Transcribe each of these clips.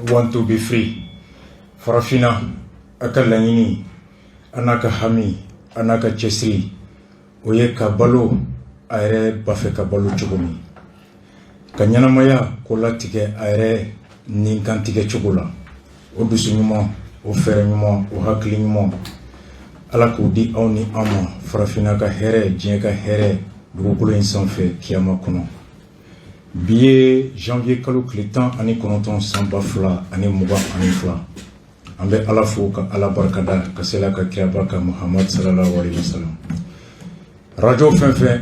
Want to be free. Farafina a ka laɲini, a n'a ka hami, a n'a ka cɛsiri, o ye ka balo a yɛrɛ b'a fɛ ka balo cogo min, ka ɲɛnamaya ko latigɛ a yɛrɛ ni kantigɛ cogo la. O dusu ɲuman, o fɛɛrɛ ɲuman, o hakili ɲuman, Ala k'o di aw ni an ma. Farafinna ka hɛrɛ, diɲɛ ka hɛrɛ, dugukolo in sanfɛ, kiyama kɔnɔ. Bi ye janvier kalo tile 19, san 2022. An bɛ Ala fo ka Ala barikada, ka sela ka kiraba ka Muhamad sallallahu alaihi wasallam. Radio fɛn fɛn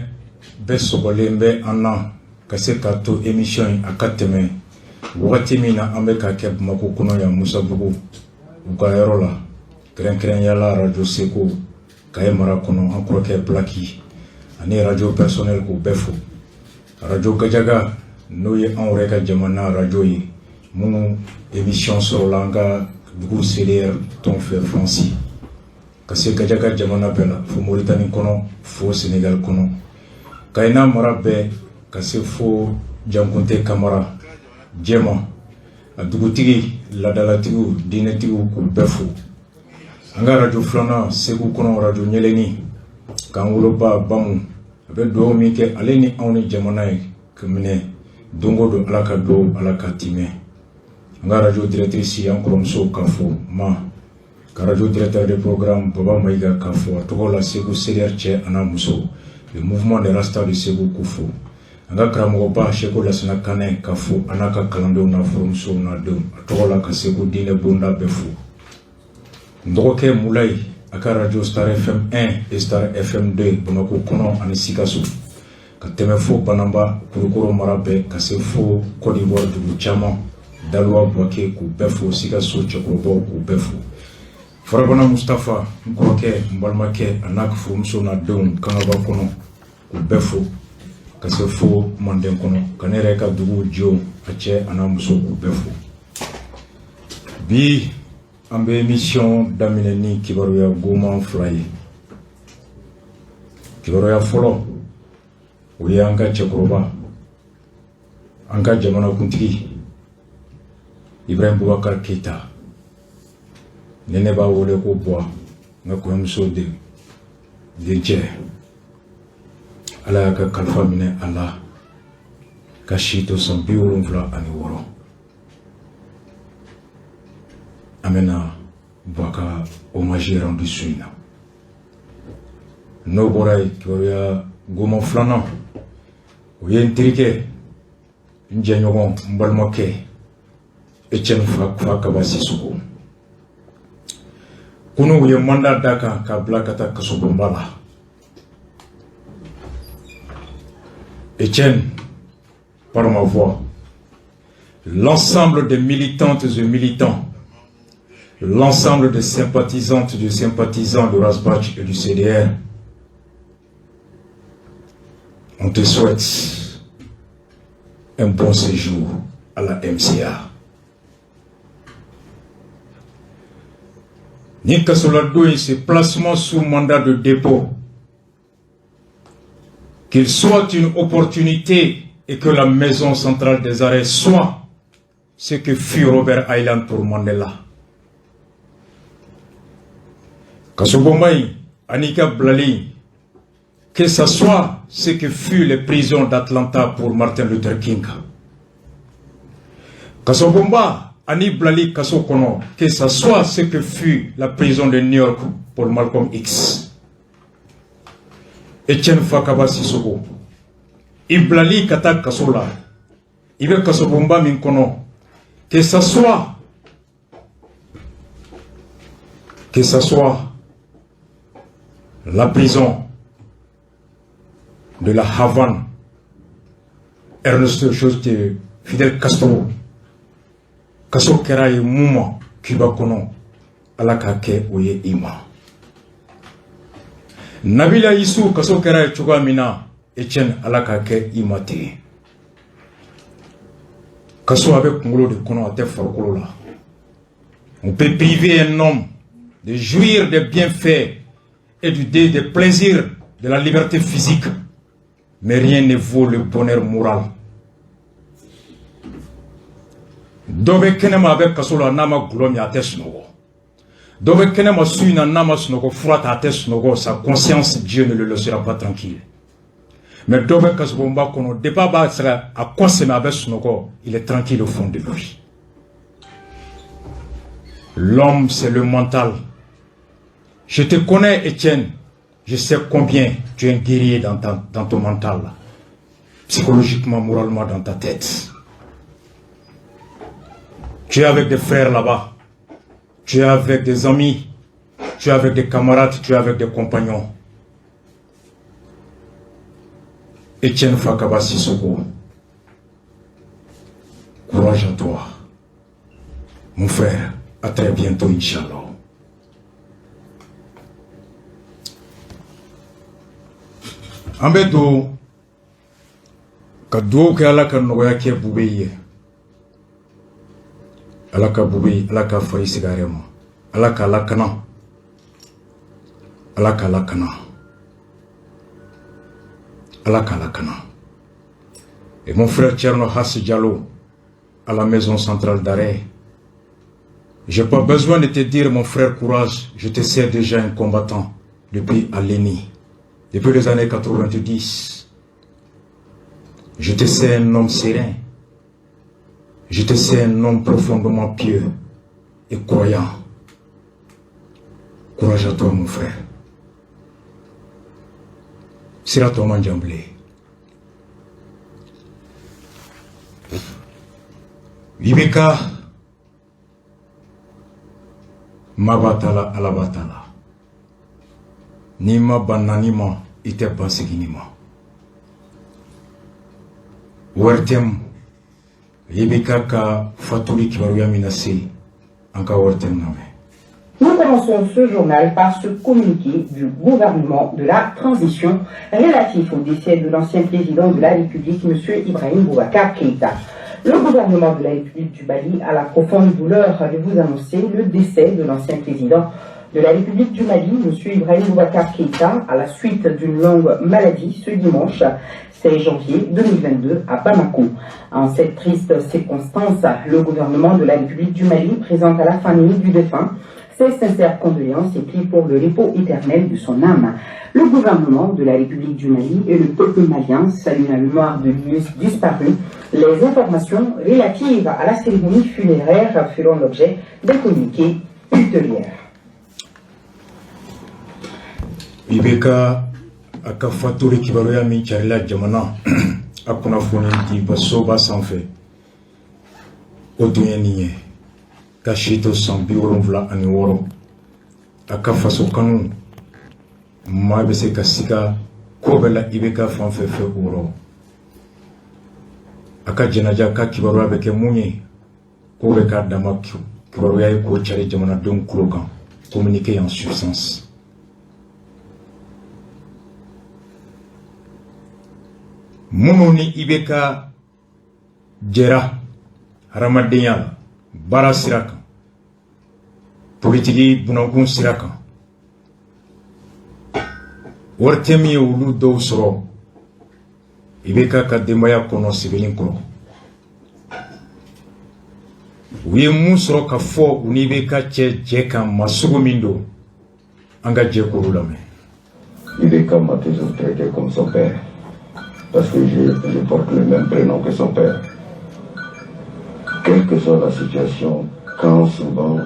bɛɛ sɔgɔlen bɛ an na ka se k'a to émission in a ka tɛmɛ wagati min na, an bɛ ka kɛ Bamakɔ kɔnɔ yan, Musabugu u ka yɔrɔ la, kɛrɛnkɛrɛnya la Radio Seko Kaye mara kɔnɔ, an kɔrɔkɛ Blaki ani radio personnel, k'u bɛɛ fo. Radio Gajaga, n'o ye anw yɛrɛ ka jamana radio ye, minnu émission sɔrɔla an ka dugu CDR tɔn fɛ Faransi, ka se Gajaga jamana bɛɛ la, fo Moritani kɔnɔ, fo Senegal kɔnɔ, Kayina mara bɛɛ, ka se fo Jankunte Kamara Jɛma, a dugutigi, ladalatigiw, diinɛtigiw, k'u bɛɛ fo. An ka radio filanan Segu kɔnɔ, Radio Ɲɛlɛni, k'an woloba Bamu, a bɛ dugawu min kɛ ale ni anw ni jamana ye ka minɛ don o don, Ala ka dugawu, Ala ka timɛ. An ka radio directrice, an kɔrɔmuso, k'a fo ma, ka radio directeur de programme Baba Mayiga k'a fo, a tɔgɔ la Segu CDR cɛ a n'a muso, le mouvement des Rastas de Segu, k'u fo. An ka karamɔgɔba Seko Lasina Kanɛ ka fo, a n'a ka kalandenw n'a furumusow n'a denw, a tɔgɔ la ka Segu diinɛ bonda bɛɛ fo. N dɔgɔkɛ Mulayi, a ka radio Star FM 1 et Star FM 2 Bamakɔ kɔnɔ ani Sikaso, ka tɛmɛ fo Banamba, Kulukoro mara bɛɛ, ka se fo Côte d'Ivoire dugu caman, Daluwa, Buwake, k'u bɛɛ fo. Sikaso cɛkɔrɔbaw, k'u bɛɛ fo. Farabana Mustafa, n kɔrɔkɛ, n balimakɛ, a n'a ka furumuso n'a denw Kangaba kɔnɔ, k'u bɛɛ fo, ka se fo Manden kɔnɔ, ka ne yɛrɛ ka dugu jo, a cɛ a n'a muso, k'u bɛɛ fo. Bi an bɛ émission daminɛ ni kibaruya goman fila ye. Kibaruya fɔlɔ, o ye an ka cɛkɔrɔba, an ka jamanakuntigi Ibrahim Boubacar Keita, ni ne b'a wele ko Buwa, n ka kɔɲɔmuso den dencɛ, Ala y'a ka kalifa minɛ a la ka si to san 76. An bɛna Buwa ka hommage rendu su in na. N'o bɔra yen, kibaruya goma filanan, o ye n terikɛ, n jɛɲɔgɔn, n balimakɛ Etienne Fakaba Sisoko. Kunu u ye mandat d'a kan k'a bila ka taa kasobonba la. Etienne, par ma voix, l'ensemble des militantes et militants, l'ensemble des sympathisantes et des sympathisants de Ras Bath et du CDR, on te souhaite un bon séjour à la MCA. Nin kasoladon in, ce placement sous mandat de dépôt, qu'il soit une opportunité et que la maison centrale des arrêts soit ce que fut Robben Island pour Mandela. Kasobonba in ani ka bilali, que ça soit ce que fut les prisons d'Atlanta pour Martin Luther King. Kasobonba ani bilali kaso kɔnɔ, que ça soit ce que fut la prison de New York pour Malcolm X. Etienne Fakaba Sissoko, i bilali ka taa kaso la, i bɛ kasobonba min kɔnɔ, que ça soit la prison de la Havane, Ernesto chose de Fidel Castro, kaso kɛra ye mun ma Cuba kɔnɔ, Ala k'a kɛ o ye i ma. Nabila Isu, kaso kɛra ye cogoya min na, Etienne, Ala k'a kɛ i ma ten. Kaso a bɛ kunkolo de kɔnɔ, a tɛ farikolo la. On peut priver un homme de jouir des bienfaits et des plaisirs de la liberté physique, mais rien ne vaut le bonheur moral. Dɔ bɛ kɛnɛma, a bɛ kaso la, n'a ma gulɔ min, a tɛ sunɔgɔ. Dɔ bɛ kɛnɛma su in na, n'a ma sunɔgɔ fura ta, a tɛ sunɔgɔ. Sa conscience, Dieu ne le laissera pas tranquille. Mais dɔ bɛ kasobonba kɔnɔ, depuis a b'a sɛgɛ a kɔ sɛmɛ, a bɛ sunɔgɔ, il est tranquille au fond de lui. L'homme, c'est le mental. Je te connais, Étienne. Je sais combien tu es un guerrier dans ton mental, psychologiquement, moralement, dans ta tête. Tu es avec des frères là-bas. Tu es avec des amis. Tu es avec des camarades. Tu es avec des compagnons. Étienne Fakaba Sissoko, courage à toi. Mon frère, à très bientôt, Inch'Allah. An bɛ don ka dugawu kɛ Ala ka nɔgɔya kɛ Bube ye. Ala ka Bube, Ala ka fari sigi a yɛrɛ ma. Ala k'a lakana. Ala k'a lakana. Ala k'a lakana. Et mon frère Thierno Hassi Diallo, à la maison centrale d'arrêt, j'ai pas besoin de te dire, mon frère, courage, je te sais déjà un combattant depuis Aléni, depuis les années 90. Je te sais un homme serein. Je te sais un homme profondément pieux et croyant. Courage à toi, mon frère. Sira tɔ man jan bilen. IBK ma b'a ta la, Ala b'a ta la. N'i ma ban nani ma, i tɛ ban seginni ma. ORTM, IBK ka fatuli kibaruya min na se, an ka ORTM lamɛn. Nous commençons ce journal par ce communiqué du gouvernement de la transition relatif au décès de l'ancien président de la République, M. Ibrahim Boubacar Keïta. Le gouvernement de la République du Mali a la profonde douleur de vous annoncer le décès de l'ancien président de la République du Mali, M. Ibrahim Boubacar Keïta, à la suite d'une longue maladie ce dimanche 16 janvier 2022 à Bamako. En cette triste circonstance, le gouvernement de la République du Mali présente à la famille du défunt ses sincères condoléances et prie pour le repos éternel de son âme. Le gouvernement de la République du Mali et le peuple malien saluent la mémoire de l'illustre disparu. Les informations relatives à la cérémonie funéraire feront l'objet d'un communiqué ultérieur. IBK a ka fatuli kibaruya min carila jamana a kunnafoni diba soba sanfɛ, o tun ye nin ye: ka si to san 76, a ka faso kanu, maa bɛ se ka siga ko bɛɛ la IBK fan fɛ fɛ o rɔ. A ka jɛnaja ka kibaruya bɛ kɛ mun ye, k'o bɛ k'a dama kibaruya ye k'o cari jamanadenw tulo kan, communiqué en substance. Minnu ni IBK jɛra hadamadenya la, baara sira kan, politiki bunankun sira kan, wari tɛ min ye olu dɔw sɔrɔ IBK ka denbaya kɔnɔ sɛbɛnni kɔrɔ. U ye mun sɔrɔ ka fɔ u ni IBK cɛ jɛ kan, maa sugu min don, an ka jɛ k'olu lamɛn. IBK m'a toujours traité comme son père, parce que je porte le même prénom que son père. Quelle que soit la situation, quand souvent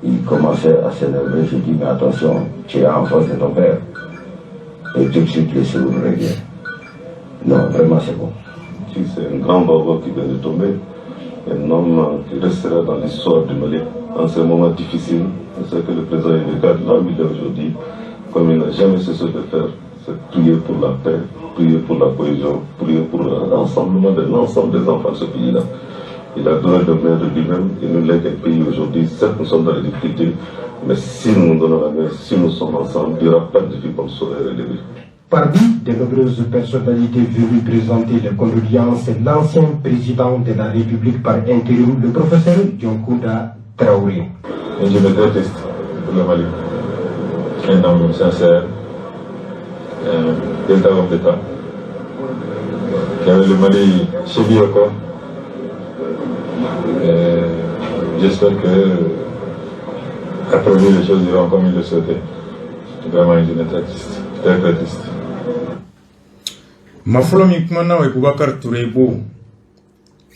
il commençait à s'énerver, je dis mais attention, tu es en face de ton père. Et tout de suite le sourire revient. Non, vraiment c'est bon. C'est un grand baobab qui vient de tomber, un homme qui restera dans l'histoire du Mali. En ces moments difficiles, c'est que le président IBK, là où il est aujourd'hui, comme il n'a jamais cessé de faire, c'est prier pour la paix, prier pour la cohésion, prier pour l'ensemble de l'ensemble des enfants de ce pays-là. Il a donné le meilleur de lui-même, il nous lègue un pays aujourd'hui. Certes, nous sommes dans les difficultés, mais si nous nous donnons la main, si nous sommes ensemble, il n'y aura pas de défi qu'on saurait relever. Parmi de nombreuses personnalités venues présenter les condoléances, l'ancien président de la République par intérim, le professeur Dioncounda Traoré. Un jeune très triste pour le Mali, un homme sincère, un véritable homme d'État, qui avait le Mali chevillé au corps. J'espère que après lui, les choses iront comme il le souhaitait. Vraiment une journée très triste, très très triste. Ma fɔlɔ min kumana, o ye Bubakari Ture Bo.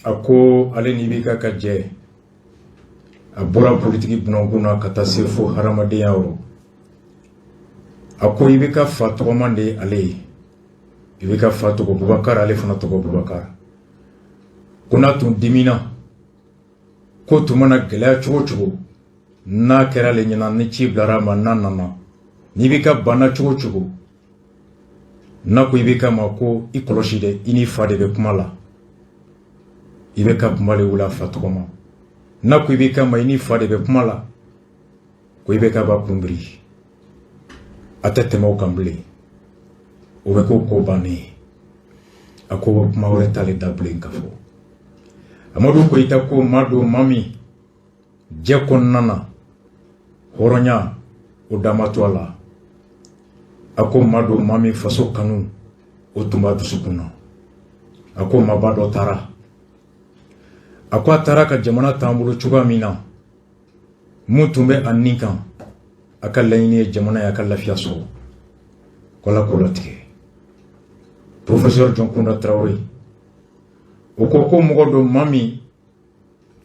A ko ale ni IBK ka jɛ, a bɔra politiki bunankun na ka taa se fo hadamadenya yɔrɔ. A ko IBK fa tɔgɔman de ye ale ye. IBK fa tɔgɔ Bubakari, ale fana tɔgɔ Bubakari. Ko n'a tun dimina, ko tun mana gɛlɛya cogo cogo, n'a kɛra ale ɲɛna, ni ci bilara a ma, n'a nana n'i b'i ka banna cogo cogo, n'a ko IBK ma ko i kɔlɔsi dɛ, i ni fa de bɛ kuma la, IBK kun b'ale wele a fa tɔgɔ ma. N'a ko IBK ma i ni fa de bɛ kuma la, ko IBK b'a kun biri, a tɛ tɛmɛ o kan bilen, o bɛ k'o ko bannen ye. A ko kuma wɛrɛ t'ale da bilen ka fɔ. Amadu Koyita ko maa don, maa min jɛ kɔnɔna na, hɔrɔnya o dama to a la. A ko maa don, maa min faso kanu o tun b'a dusukun na. A ko maaba dɔ taara. A ko a taara ka jamana t'an bolo cogoya min na, mun tun bɛ a nin kan, a ka laɲini ye jamana ye a ka lafiya sɔrɔ, ko Ala k'o latigɛ. Professeur Jɔnkunda Tarawele, o ko ko mɔgɔ don, maa min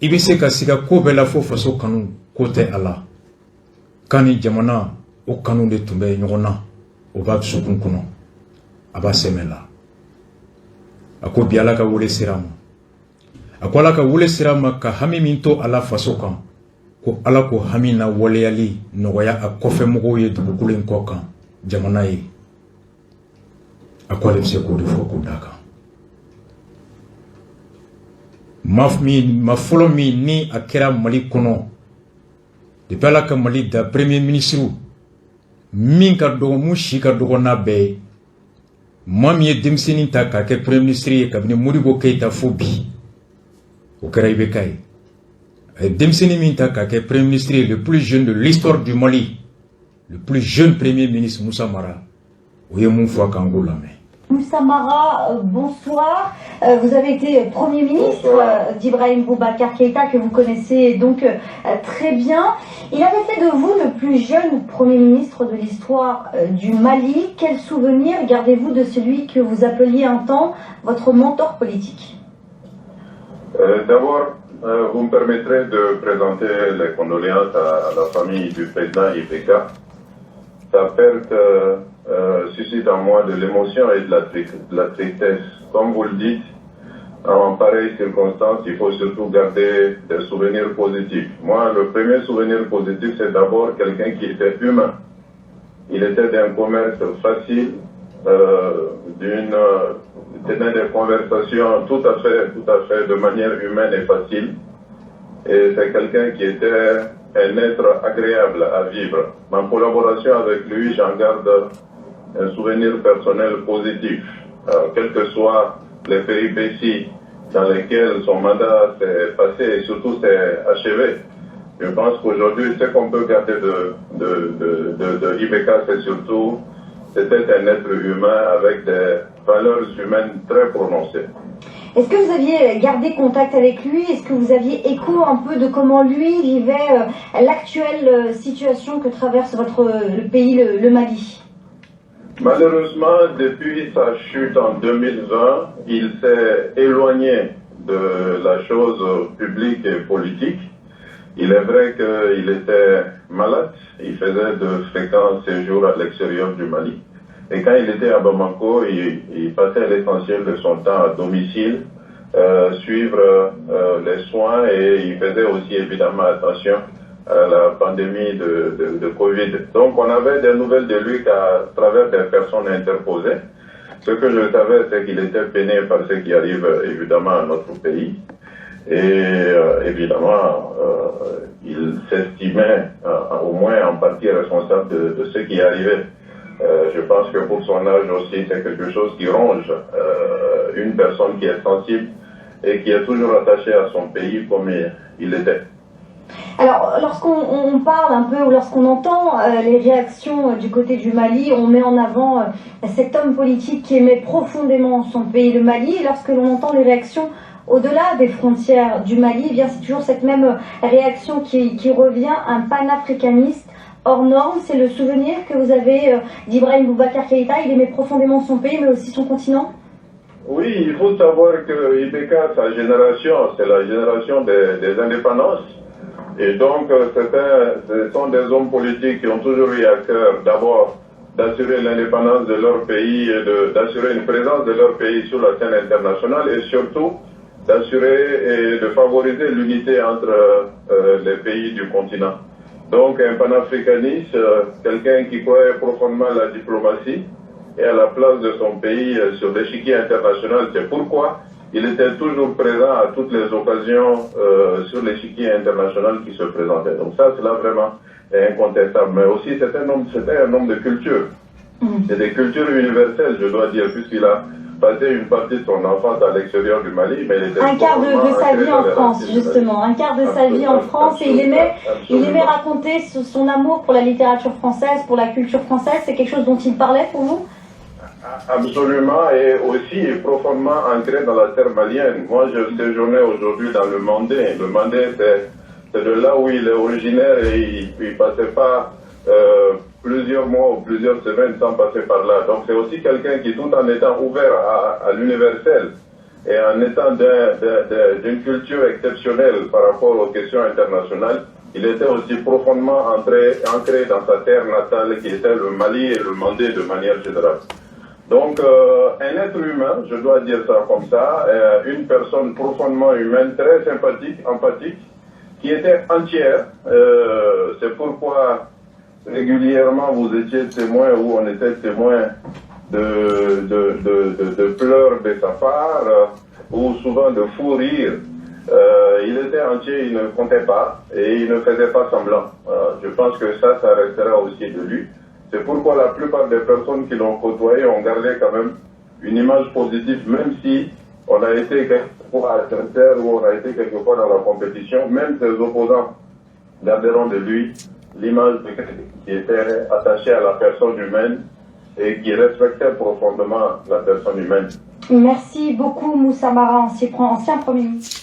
i bɛ se ka siga ko bɛɛ la fo faso kanu ko tɛ a la, k'a ni jamana o kanu de tun bɛ ɲɔgɔn na, o b'a dusukun kɔnɔ, a b'a sɛmɛ la. A ko bi Ala ka wele sera a ma. A ko Ala ka wele sera a ma ka hami min to a la faso kan, ko Ala ko hami na waleyali nɔgɔya a kɔfɛ mɔgɔw ye dugukolo in kɔ kan jamana ye. A ko ale bɛ se k'o de fɔ k'o d'a kan. Ma min ma fɔlɔ min ni a kɛra Mali kɔnɔ depuis Ala ka Mali da, premier ministre min ka dɔgɔ, mun si ka dɔgɔ n'a bɛɛ ye, maa min ye denmisɛnnin ta k'a kɛ premier ministre ye kabini Modibo Keyita fo bi, o kɛra IBK ye. A ye denmisɛnnin min ta k'a kɛ premier ministre ye, le plus jeune de l'histoire du Mali, le plus jeune premier ministre, Moussa Mara, o ye mun fɔ a kan, k'o lamɛn. Moussa Mara, bonsoir. Vous avez été Premier ministre d'Ibrahim Boubacar Keïta, que vous connaissez donc très bien. Il avait fait de vous le plus jeune Premier ministre de l'histoire du Mali. Quel souvenir gardez-vous de celui que vous appeliez un temps votre mentor politique? D'abord, vous me permettrez de présenter les condoléances à la famille du président IBK. Sa perte suscite en moi de l'émotion et de la tristesse. Comme vous le dites, en pareille circonstance, il faut surtout garder des souvenirs positifs. Moi, le premier souvenir positif, c'est d'abord quelqu'un qui était humain. Il était d'un commerce facile, tenait des conversations tout à fait de manière humaine et facile. Et c'est quelqu'un qui était un être agréable à vivre. Ma collaboration avec lui, j'en garde un souvenir personnel positif. Quelles que soient les péripéties dans lesquelles son mandat s'est passé et surtout s'est achevé. Je pense qu'aujourd'hui, ce qu'on peut garder de IBK, c'est surtout, c'était un être humain avec des valeurs humaines très prononcées. Est-ce que vous aviez gardé contact avec lui? Est-ce que vous aviez écho un peu de comment lui vivait l'actuelle situation que traverse le pays, le Mali? Malheureusement, depuis sa chute en 2020, il s'est éloigné de la chose publique et politique. Il est vrai qu'il était malade, il faisait de fréquents séjours à l'extérieur du Mali. Et quand il était à Bamako, il passait l'essentiel de son temps à domicile, suivre les soins, et il faisait aussi évidemment attention à la pandémie de Covid. Donc on avait des nouvelles de lui qu'à travers des personnes interposées. Ce que je savais, c'est qu'il était peiné par ce qui arrive évidemment à notre pays. Et évidemment, il s'estimait au moins en partie responsable de ce qui arrivait. Je pense que pour son âge aussi, c'est quelque chose qui ronge une personne qui est sensible et qui est toujours attachée à son pays comme il était. Alors, lorsqu'on parle un peu ou lorsqu'on entend les réactions du côté du Mali, on met en avant cet homme politique qui aimait profondément son pays, le Mali. Et lorsque l'on entend les réactions au-delà des frontières du Mali, eh bien c'est toujours cette même réaction qui revient, un panafricaniste hors norme. C'est le souvenir que vous avez d'Ibrahim Boubacar Keïta. Il aimait profondément son pays, mais aussi son continent. Oui, il faut savoir que IBK, sa génération, c'est la génération des indépendances. Et donc, ce sont des hommes politiques qui ont toujours eu à cœur, d'abord, d'assurer l'indépendance de leur pays et d'assurer une présence de leur pays sur la scène internationale et surtout d'assurer et de favoriser l'unité entre les pays du continent. Donc, un panafricaniste, quelqu'un qui croyait profondément à la diplomatie et à la place de son pays sur l'échiquier international. C'est pourquoi il était toujours présent à toutes les occasions sur l'échiquier international qui se présentait. Donc ça, c'est là vraiment incontestable. Mais aussi, c'était un homme de culture. C'est des cultures universelles, je dois dire, puisqu'il a passé une partie de son enfance à l'extérieur du Mali. Mais il était un quart de sa vie en France, justement. Un quart de sa vie en France. Et il aimait raconter son amour pour la littérature française, pour la culture française. C'est quelque chose dont il parlait pour vous ? Absolument, et aussi profondément ancré dans la terre malienne. Moi, je séjournais aujourd'hui dans le Mandé. Le Mandé, c'est de là où il est originaire et il ne passait pas plusieurs mois ou plusieurs semaines sans passer par là. Donc, c'est aussi quelqu'un qui, tout en étant ouvert à l'universel et en étant d'une culture exceptionnelle par rapport aux questions internationales, il était aussi profondément ancré dans sa terre natale qui était le Mali et le Mandé de manière générale. Donc, un être humain, je dois dire ça comme ça, une personne profondément humaine, très sympathique, empathique, qui était entière. C'est pourquoi régulièrement vous étiez témoin ou on était témoin de pleurs de sa part, ou souvent de fous rires. Il était entier, il ne comptait pas et il ne faisait pas semblant. Je pense que ça restera aussi de lui. C'est pourquoi la plupart des personnes qui l'ont côtoyé ont gardé quand même une image positive, même si on a été quelquefois adversaire ou on a été quelquefois dans la compétition, même ses opposants garderont de lui l'image de quelqu'un qui était attaché à la personne humaine et qui respectait profondément la personne humaine. Merci beaucoup Moussa Mara, ancien Premier ministre.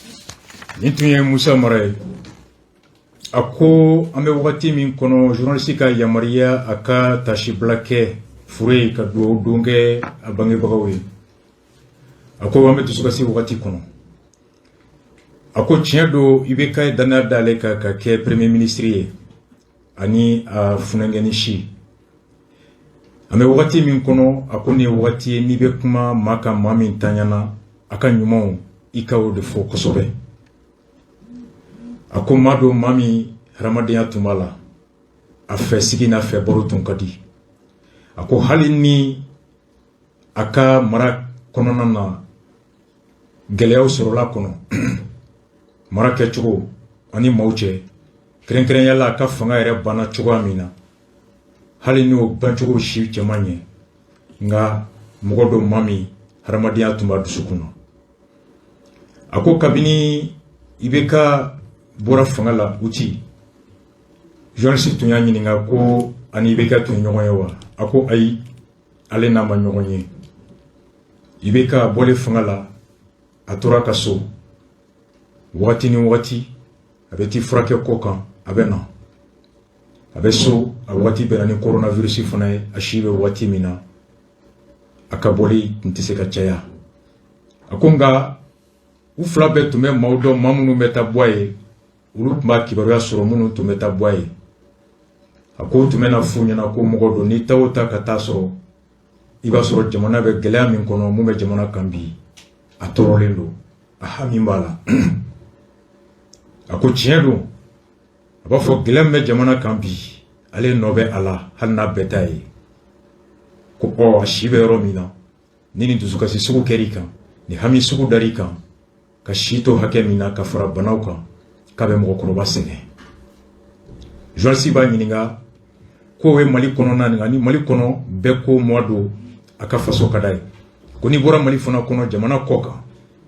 Nin tun ye Musa Mara ye. A ko an bɛ wagati min kɔnɔ, journaliste ka yamaruya a ka tasibila kɛ fure ye ka dugawu don kɛ a bangebagaw ye. A ko an bɛ dusukasi wagati kɔnɔ. A ko tiɲɛ don, IBK ye danaya d'ale kan ka kɛ premier ministre ye ani a funankɛni si. An bɛ wagati min kɔnɔ, a ko nin ye wagati ye n'i bɛ kuma maa kan, maa min taɲana, a ka ɲumanw i ka o de fɔ kosɛbɛ. A ko maa don, maa min hadamadenya tun b'a la, a fɛ sigi n'a fɛ baro tun ka di. A ko hali ni a ka mara kɔnɔna na gɛlɛyaw sɔrɔla kɔnɔ, mara kɛcogo ani maaw cɛ, kɛrɛnkɛrɛnya la a ka fanga yɛrɛ banna cogoya min na, hali n'o bancogo si cɛ man ɲɛ, nka mɔgɔ dɔ, maa min hadamadenya tun b'a dusukun na. A ko kabini IBK bɔra fanga la uti, journaliste tun y'a ɲininka ko ani IBK tun ye ɲɔgɔn ye wa? A ko ayi, ale n'a ma ɲɔgɔn ye. IBK bɔlen fanga la, a tora ka so, wagati ni wagati a bɛ t'i furakɛ kɔ kan, a bɛ na, a bɛ so. A wagati bɛnna ni coronavirus fana ye. A si bɛ wagati min na, a ka bɔli tun tɛ se ka caya. A ko nka u fila bɛɛ tun bɛ maaw dɔn, maa minnu bɛ taa bɔ a ye, olu tun b'a kibaruya sɔrɔ minnu tun bɛ taa bɔ a ye. A ko tun bɛ na f'u ɲɛna ko mɔgɔ don, n'i taa o ta ka taa sɔrɔ, i b'a sɔrɔ jamana bɛ gɛlɛya min kɔnɔ, mun bɛ jamana kan bi, a tɔɔrɔlen don, a hami b'a la. A ko tiɲɛ don, a b'a fɔ gɛlɛya min bɛ jamana kan bi, ale nɔ bɛ a la, hali n'a bɛɛ ta ye. Ko ɔ, a si bɛ yɔrɔ min na, ni nin dusukasi sugu kɛr'i kan, ni hami sugu dar'i kan, ka si to hakɛ min na ka fara banaw kan, k'a bɛ mɔgɔkɔrɔba sɛgɛn. Journaliste b'a ɲininka k'o ye Mali kɔnɔna nin, ni Mali kɔnɔ bɛɛ ko mɔ don, a ka faso ka d'a ye. Ko n'i bɔra Mali fana kɔnɔ, jamana kɔ kan,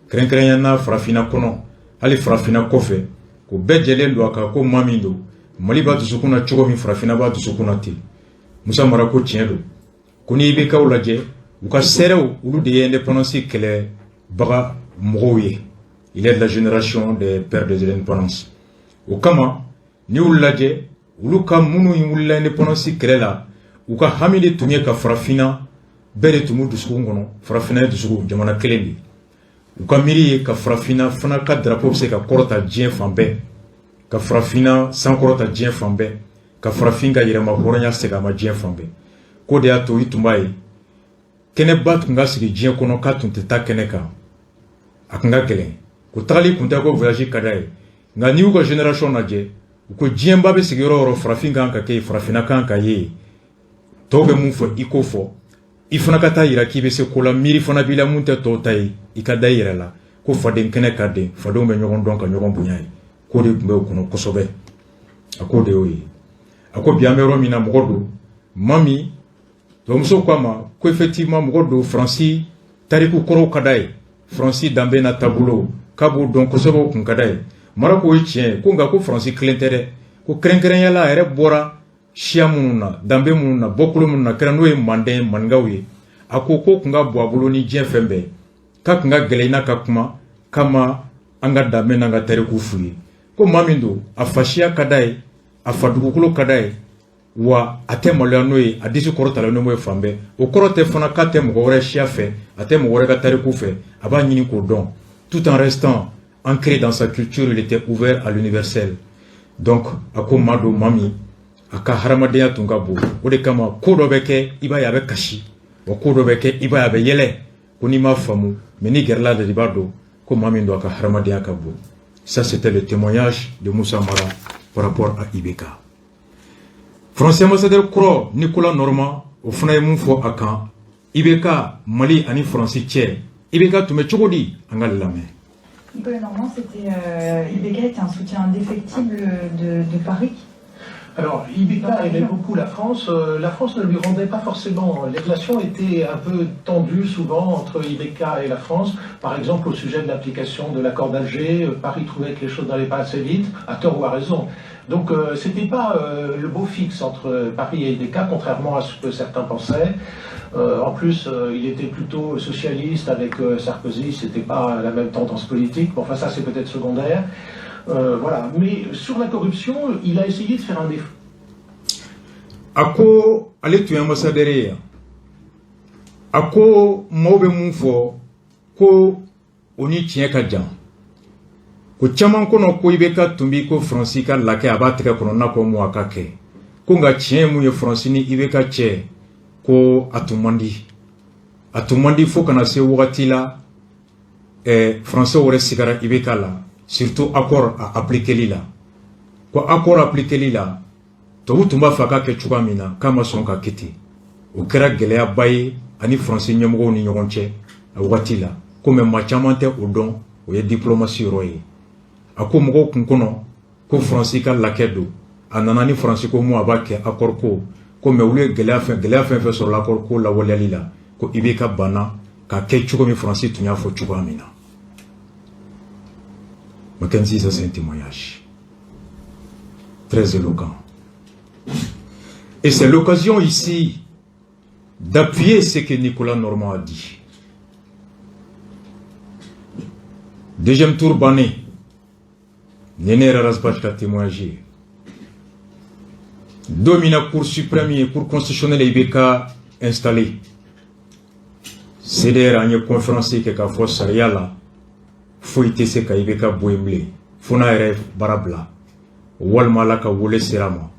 kɛrɛnkɛrɛnya na farafinna kɔnɔ, hali farafinna kɔfɛ, ko bɛɛ jɛlen don a kan ko maa min don, Mali b'a dusukun na cogo min, farafinna b'a dusukun na ten. Musa Mara ko tiɲɛ don, ko n'i IBKw lajɛ, u ka seerew, olu de ye indépendance kɛlɛbaga mɔgɔw ye. Il est de la génération des pères de l'indépendance. O kama, n'i y'u lajɛ, olu ka minnu wulila indépendance kɛlɛ la, u ka hami de tun ye ka farafinna bɛɛ de tun b'u dusukun kɔnɔ. Farafinna ye dusukun jamana kelen de ye. U ka miiri ye ka farafinna fana ka drapeau bɛ se ka kɔrɔta diɲɛ fan bɛɛ, ka farafinna sankɔrɔta diɲɛ fan bɛɛ, ka farafin ka yɛrɛma hɔrɔnya segin a ma diɲɛ fan bɛɛ. K'o de y'a to i tun b'a ye, kɛnɛba tun ka sigi diɲɛ kɔnɔ k'a tun tɛ taa kɛnɛ kan, a tun ka gɛlɛn. Ko tagali kun tɛ ko voyage ka d'a ye, nka n'i y'u ka génération lajɛ, u ko diɲɛba bɛ sigi yɔrɔ o yɔrɔ, farafin kan ka kɛ yen, farafinna kan ka ye yen. Tɔw bɛ mun fɔ, i k'o fɔ, i fana ka taa yira k'i bɛ se ko la, miiri fana b'i la mun tɛ tɔw ta ye, i ka da i yɛrɛ la. Ko faden kɛnɛ ka den fadenw bɛ ɲɔgɔn dɔn ka ɲɔgɔn bonya ye. K'o de tun bɛ o kɔnɔ kosɛbɛ. A k'o de y'o ye. A ko bi an bɛ yɔrɔ min na, mɔgɔ don maa min tubabumuso ko a ma ko effectivement mɔgɔ don, Faransi tariku kɔrɔw ka d'a ye, Faransi danbe n'a taabolo k'a b'o dɔn kosɛbɛ, o kun ka d'a ye. Mara k'o ye tiɲɛ ye. Ko nka ko Faransi kelen tɛ dɛ, ko kɛrɛnkɛrɛnya la a yɛrɛ bɔra siya minnu na, danbe minnu na, bɔkolo minnu na, kɛra n'o ye manden maninkaw ye. A ko ko kun ka bɔ a bolo ni diɲɛ fɛn bɛɛ, k'a kun ka gɛlɛn i n'a ka kuma kama an ka danbe n'an ka tariku f'u ye. Ko maa min don, a fasiya ka d'a ye, a fa dugukolo ka d'a ye, wa a tɛ maloya n'o ye, a disi kɔrɔtalen n'o ye fan bɛɛ. O kɔrɔ tɛ fana k'a tɛ mɔgɔ wɛrɛ siya fɛ, a tɛ mɔgɔ wɛrɛ ka tariku fɛ, a b'a ɲini k'o dɔn. Tout en restant ancré dans sa culture, il était ouvert à l'universel. Donc a ko maa don, maa min a ka hadamadenya tun ka bon. O de kama ko dɔ bɛ kɛ, i b'a ye a bɛ kasi, wa ko dɔ bɛ kɛ, i b'a ye a bɛ yɛlɛ. Ko n'i m'a faamu, mais n'i gɛrɛla la de, i b'a dɔn ko maa min don, a ka hadamadenya ka bon. Ça, c'était le témoignage de Moussa Mara par rapport à IBK. Français ambassadeur kɔrɔ Nicolas Normand, o fana ye mun fɔ a kan, IBK, Mali ani Faransi cɛ, IBK tun bɛ cogo di? An ka lamɛn. Nicolas Normand, c'était IBK était un soutien indéfectible de Paris. Alors, IBK aimait beaucoup la France. La France ne lui rendait pas forcément. Les relations étaient un peu tendues souvent entre IBK et la France. Par exemple, au sujet de l'application de l'accord d'Alger, Paris trouvait que les choses n'allaient pas assez vite, à tort ou à raison. Donc, c'était pas le beau fixe entre Paris et IBK, contrairement à ce que certains pensaient. En plus, il était plutôt socialiste avec Sarkozy, c'était pas la même tendance politique. Bon, enfin, ça, c'est peut-être secondaire. Voilà. Mais sur la corruption, il a essayé de faire un effort. A ko ale tun ye ambassadeur ye yan. A ko maaw bɛ mun fɔ ko o ni tiɲɛ ka jan, ko caman kɔnɔ ko IBK tun b'i ko Faransi ka lakɛ, a b'a tɛgɛ kɔnɔ n'a ko mun a ka kɛ. Ko nka tiɲɛ ye mun ye, Faransi ni IBK cɛ, ko a tun man di, a tun man di, fo kana se wagati la Faransiw yɛrɛ sigara IBK la, surtout accord a appliqueli la. Ko accord appliqueli la, tubabu tun b'a fɛ a ka kɛ cogoya min na, k'a ma sɔn ka kɛ ten. O kɛra gɛlɛyaba ye ani Faransi ɲɛmɔgɔw ni ɲɔgɔn cɛ a wagati la. Ko mɛ maa caman tɛ o dɔn, o ye diplomatie yɔrɔ ye. A ko mɔgɔw kun kɔnɔ ko Faransi ka lakɛ don, a nana ni Faransi ko mun a b'a kɛ accord ko ko, mɛ olu ye gɛlɛya fɛn fɛn sɔrɔ accord ko lawaleyali la, ko IBK banna ka kɛ cogo min Faransi tun y'a fɔ cogoya min na. Mackenzie, ça, c'est un témoignage très éloquent. Et c'est l'occasion ici d'appuyer ce que Nicolas Normand a dit. Deuxième tour bannen, Néné Ras Bath ka témoignage. Don min na Cour suprême ye, Cour constitutionnelle IBK installé. CDR an ye conférence kɛ k'a fɔ sariya la foyi tɛ se ka IBK bɔ yen bilen fo n'a yɛrɛ baara bila, walima Ala ka wele sera a ma,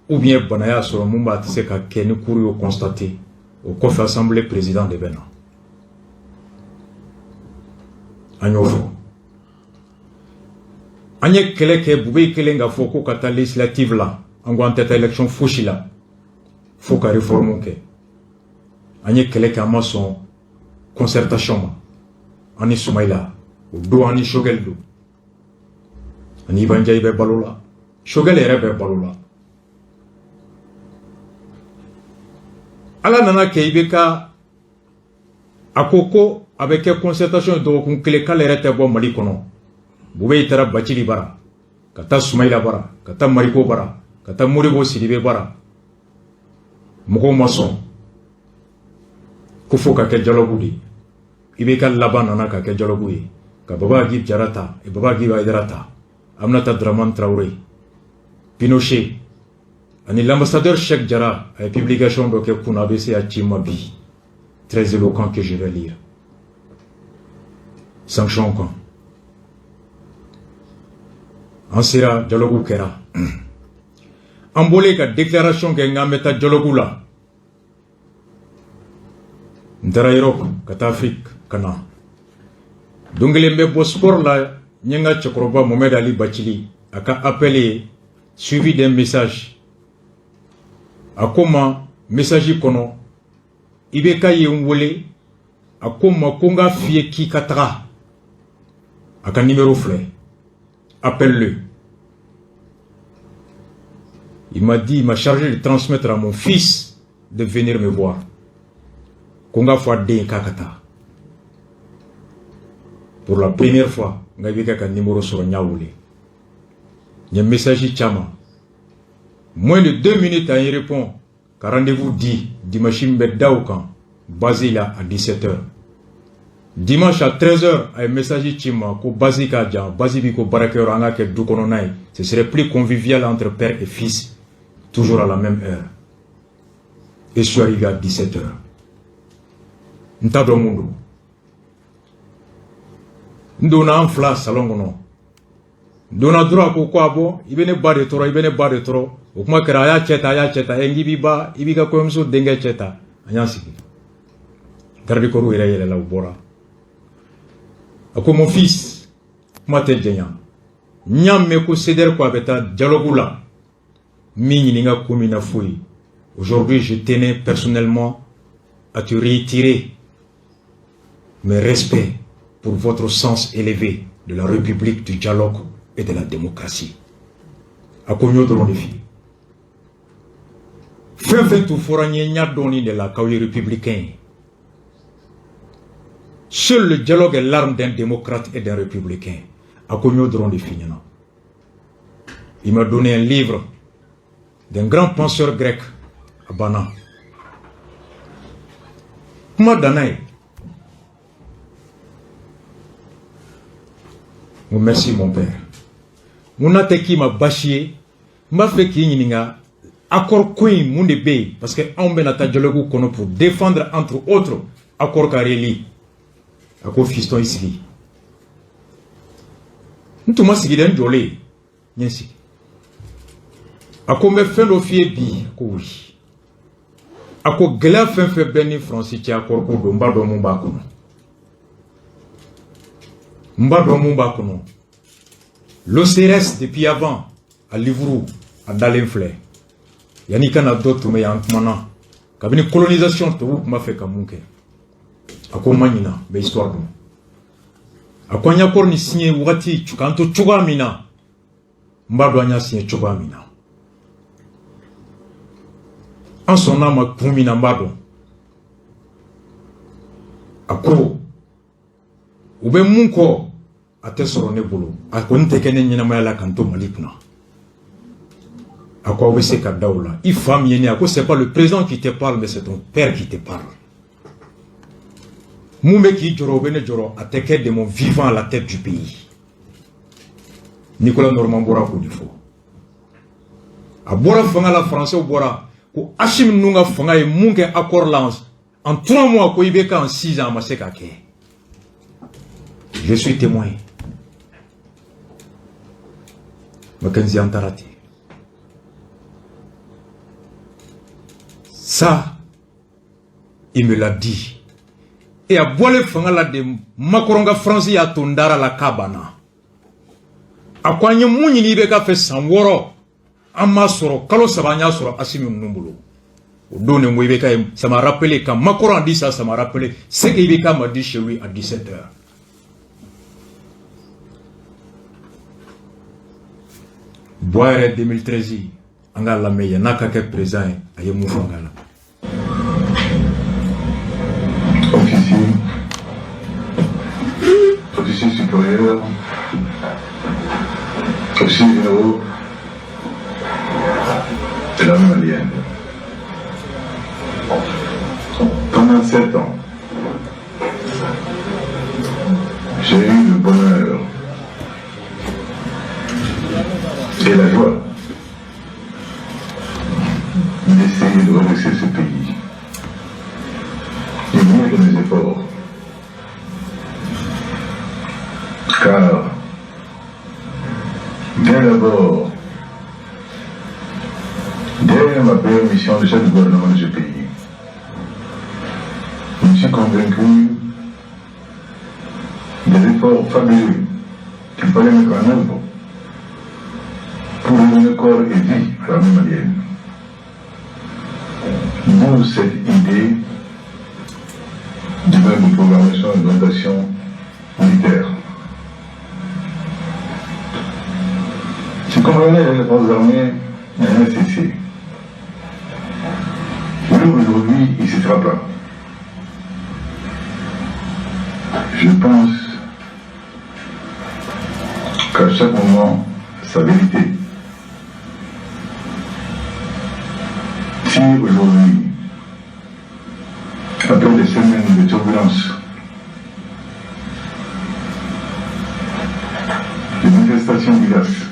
ou bien bana y'a sɔrɔ mun b'a tɛ se ka kɛ ni cour y'o constaté. O kɔfɛ, assemblée président de bɛ na. An y'o fɔ, an ye kɛlɛ kɛ. Bube kelen ka fɔ ko ka taa législative la, an ko an tɛ taa élection fosi la fo ka réforme kɛ. An ye kɛlɛ kɛ, an ma sɔn concertation ma. An ni Sumayila o don, an ni Choguel don, ani Iba Ndiaye bɛ balo la, Choguel yɛrɛ bɛ balo la. Ala nana kɛ IBK a ko ko a bɛ kɛ concertation ye dɔgɔkun kelen, k'ale yɛrɛ tɛ bɔ Mali kɔnɔ. Bube taara Bacili bara, ka taa Sumayila bara, ka taa Mariko bara, ka taa Modibo Sidibe bara. Mɔgɔw ma sɔn ko fo ka kɛ dialogue de ye. IBK laban nana ka kɛ dialogue ye. Ka Baba Agib Jara ta, et Baba Agib Aïdara ta, Aminata Draman Traoré, Pinochet, ani l'ambassadeur Cheikh Jara a ye publication dɔ kɛ kunun ABC y'a ci ma bi, très éloquent, que je vais lire. Sanction kan. An sera dialogue kɛra. An bɔlen ka déclaration kɛ n k'an bɛ taa dialogue la. N taara Europe ka taa Afrique ka na. Don kelen bɛ bɔ sport la, n ye n ka cɛkɔrɔba Mohamed Ali Bacili a ka appel ye suivi d'un message. A ko ma message kɔnɔ, IBK ye n wele, a ko n ma ko n k'a f'i ye k'i ka taga. A ka numéro filɛ. Appelle-le. Il m'a dit, il m'a chargé de transmettre à mon fils de venir me voir. Ko n k'a fɔ a den k'a ka taa. Pour la première fois, n ka IBK ka numéro sɔrɔ, n y'a wele. N ye message caman. Moins de 2 minutes, a y répond. Ka rendez-vous di dimanche min bɛ da o kan base la à 17h. Dimanche à 13h, a ye message ci n ma ko base ka jan, base bi ko baarakɛyɔrɔ, an ka kɛ du kɔnɔna ye. Ce serait plus convivial entre père et fils, toujours à la même heure. Et je suis arrivé à 17h. N t'a dɔn mun don. N donna an fila salon kɔnɔ. N donna dɔrɔn, a ko ko a bɔ, i bɛ ne ba de tɔɔrɔ, i bɛ ne ba de tɔɔrɔ. O kuma kɛra, a y'a cɛ ta, a y'a cɛ ta, ɛ n k'i b'i ba, i b'i ka kɔɲɔmuso denkɛ cɛ ta. An y'an sigi. Garde corps yɛrɛ yɛlɛla, u bɔra. A ko mon fils, kuma tɛ janya. N y'a mɛn ko CDR ko a bɛ taa dialogue la. Min ɲininka ko min na foyi. Aujourd'hui, je tenais personnellement à te réitérer mes respects pour votre sens élevé de la République, du dialogue et de la démocratie. A ko n y'o dɔrɔn de f'i ye. Fɛn fɛn tun fɔra n ye, n y'a dɔn de la k'aw ye républicain ye. Seul le dialogue est l'arme d'un démocrate et d'un républicain. A ko n y'o dɔrɔn de f'i ɲɛna. Il m'a donné un livre d'un grand penseur grec, a banna. Kuma danna ye. N ko merci mon père. N ko n'a tɛ k'i ma baasi ye, n b'a fɛ k'i ɲininka accord ko in, mun de bɛ yen, parce que anw bɛna taa dialogue kɔnɔ pour défendre entre autres accord ka réélu. A ko fiston, i sigi. N tun ma sigi dɛ, n jɔlen, n ye n sigi. A ko n bɛ fɛn dɔ f'i ye bi. A ko oui. A ko gɛlɛya fɛn fɛn bɛ ni Faransi cɛ, accord ko don, n b'a dɔn mun b'a kɔnɔ. N b'a dɔn mun b'a kɔnɔ. L'OCRS depuis avant, a livre a dalen filɛ. Yanni i ka na, dɔ tun bɛ yan, an kumana. Kabini colonisation, tubabuw tun b'a fɛ ka mun kɛ. A ko n ma ɲina, n bɛ histoire dɔn. A ko an ye accord ni signé wagati k'an to cogoya min na, n b'a dɔn an y'a signé cogoya min na. An sɔnn'a ma kun min na, n b'a dɔn. A ko u bɛ mun kɔ, a tɛ sɔrɔ ne bolo. A kɔni tɛ kɛ ne ɲɛnamaya la k'an to Mali kunna. A ko aw bɛ se ka da o la. I fa min ye ne ye, a ko c'est pas le président qui te parle, mais c'est ton père qui te parle. Mun bɛ k'i jɔrɔ, o bɛ ne jɔrɔ, a tɛ kɛ de mon vivant à la tête du pays. Nicolas Normand bɔra k'o de fɔ. A bɔra fanga la, Français bɔra ko Assimi ninnu ka fanga ye mun kɛ accord la en 3 mois, ko IBK en 6 ans a ma se k'a kɛ. Je suis témoin. Mackenzie, an taara ten. Ça, il me l'a dit. Et a bɔlen fanga la de, Macron ka France y'a to n dara la k'a banna. A ko an ye mun ɲini IBK fɛ san 6, an m'a sɔrɔ, kalo 3 an y'a sɔrɔ Assimi ninnu bolo. O don de, n ko IBK ye, ça m'a rappelé, quand Macron a dit ça, ça m'a rappelé ce que IBK m'a dit chez lui à 17 heures. Bois yɛrɛ 2013, an k'a lamɛn yan'a ka kɛ président ye, a ye mun fɔ an ka la. Officier, officier supérieur, officier généraux de l'armée malienne. Pendant 7 ans, j'ai eu le bonheur d'abord, dès ma première mission de chef du gouvernement de ce pays, je me suis convaincu des efforts fabuleux qu'il fallait mettre en œuvre pour donner corps et vie à l'armée malienne. D'où cette idée de de programmation et d'orientation militaire. Ce qu'on avec les forces armées n'a jamais cessé. Même aujourd'hui, il ne cessera pas. Je pense qu'à chaque moment, sa vérité. Si aujourd'hui, après des semaines de turbulences, de manifestations diverses,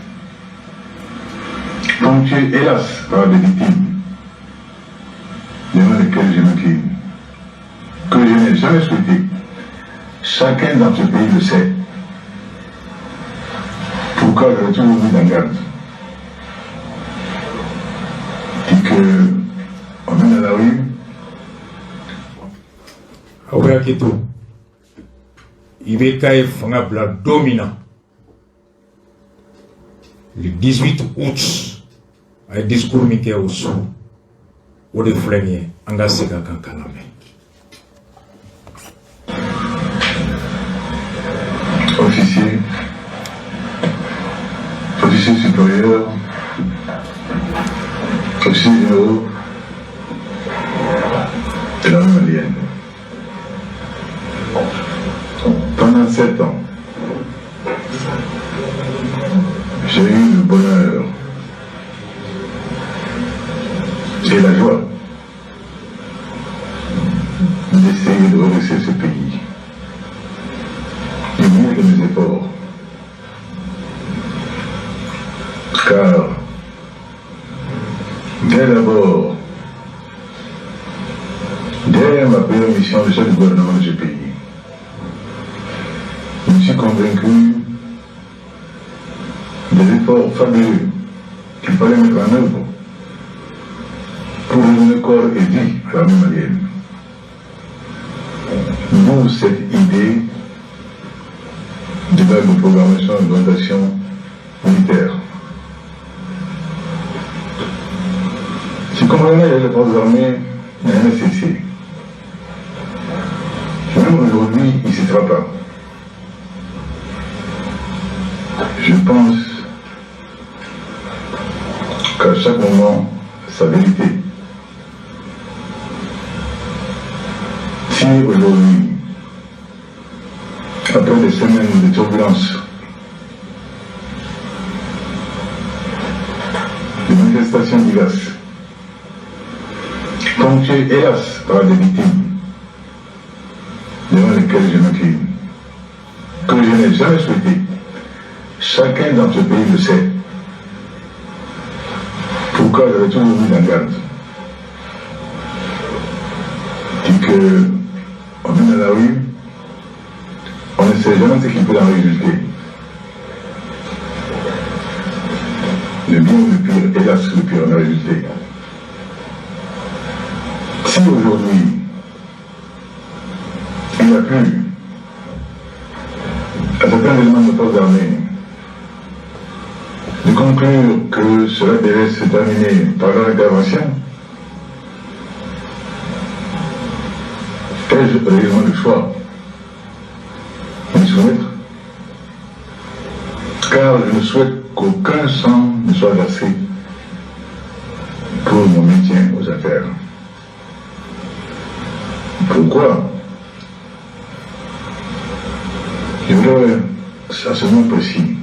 ponctuées hélas par des victimes, devant lesquelles je m'incline, que je n'ai jamais souhaité, chacun dans ce pays le sait. Pourquoi j'avais toujours mis en garde? Et que on met dans la rue. Aw bɛ hakili to IBK ye fanga bila don min na, le 18 août, a ye discours min kɛ o su, o de filɛ nin ye. An ka segin a kan k'a lamɛn. Officier, officier supérieur, officier généraux de l'armée malienne. Pendant 7 ans, j'ai eu le bonheur et la joie d'essayer de redresser ce pays du mieux de mes efforts. Car, dès d'abord, dès ma première mission de chef du gouvernement de ce pays, je me suis convaincu des efforts fabuleux qu'il fallait mettre en œuvre pour donner corps et vie à l'armée malienne. D'où cette idée de de programmation et d'orientation militaire. Ce commandement avec les forces armées n'a jamais cessé. Même aujourd'hui, il ne cessera pas. Je pense qu'à chaque moment, sa vérité. Si aujourd'hui, après des semaines de turbulences, de manifestations diverses, ponctuées hélas par des victimes, devant lesquelles je m'incline, que je n'ai jamais souhaité, chacun dans ce pays le sait. Pourquoi j'avais toujours mis en garde? Et que on est dans la rue, on ne sait jamais ce qui peut en résulter. Le bien ou le pire, hélas, le pire en a résulté. Si aujourd'hui, il a plu à certains éléments de forces armées de conclure que cela devait se terminer par l'intervention, ai-je réellement le choix de m'y soumettre? Car je ne souhaite qu'aucun sang ne soit versé pour mon maintien aux affaires. Pourquoi? Je voudrais, à ce moment précis,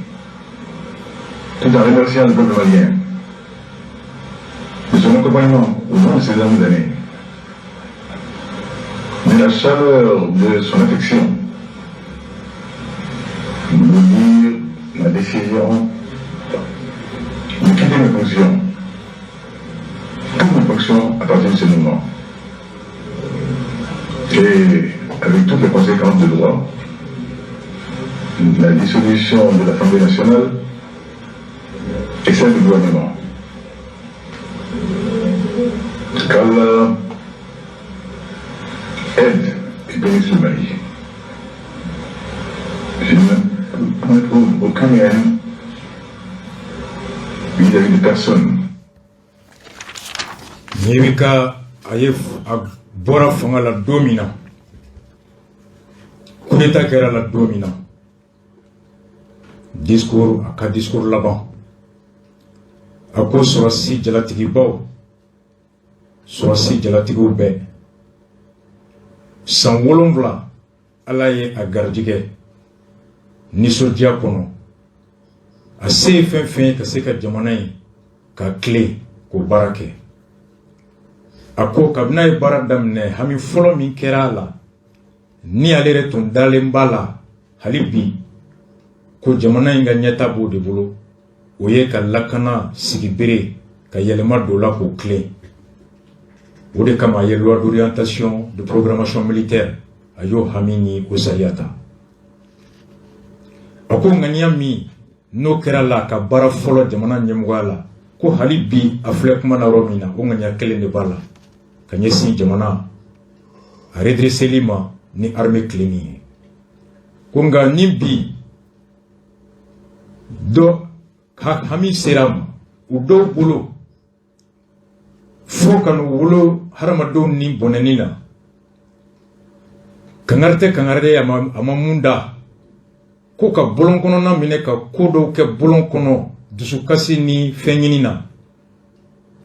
tout en remerciant le peuple malien de son accompagnement au long de ces dernières années, de la chaleur de son affection, vous dire ma décision de quitter mes fonctions, toutes mes fonctions à partir de ce moment, et avec toutes les conséquences de droit, la dissolution de l'Assemblée nationale celle du gouvernement. Qu'Allah aide et bénisse le Mali. Je ne aucun haine vis-à-vis de personne. N'i ka a ye a bɔra fanga la don min na, coup d'état kɛra la don min na, discours, a ka discours laban, a ko sɔrɔsi jalatigibaw, sɔrɔsi jalatigiw bɛɛ, san 7 Ala ye a garijɛgɛ nisɔndiya kɔnɔ, a se ye fɛn fɛn ye ka se ka jamana in ka tile k'o baara kɛ. A ko kabini a ye baara daminɛ, hami fɔlɔ min kɛra a la, ni ale yɛrɛ tun dalen b'a la hali bi ko jamana in ka ɲɛta b'o de bolo, o ye ka lakana sigibere ka yɛlɛma don la k'o tilen. O de kama a ye loi d'orientation de programmation militaire, a y'o hami ni o sariya ta. A ko ŋaniya min n'o kɛra la ka baara fɔlɔ jamana ɲɛmɔgɔya la, ko hali bi a filɛ kuma na yɔrɔ min na, o ŋaniya kelen de b'a la ka ɲɛsin jamana a redresseli ma ni armée tilenni ye. Ko nka ni bi dɔ hami sera a ma, u dɔw bolo fo ka n'u wolo hadamadenw ni bɔnɛni na, kangari tɛ kangari ye, a ma mun da ko ka bɔlɔn kɔnɔna minɛ ka ko dɔw kɛ bɔlɔn kɔnɔ dusukasi ni fɛn ɲini na,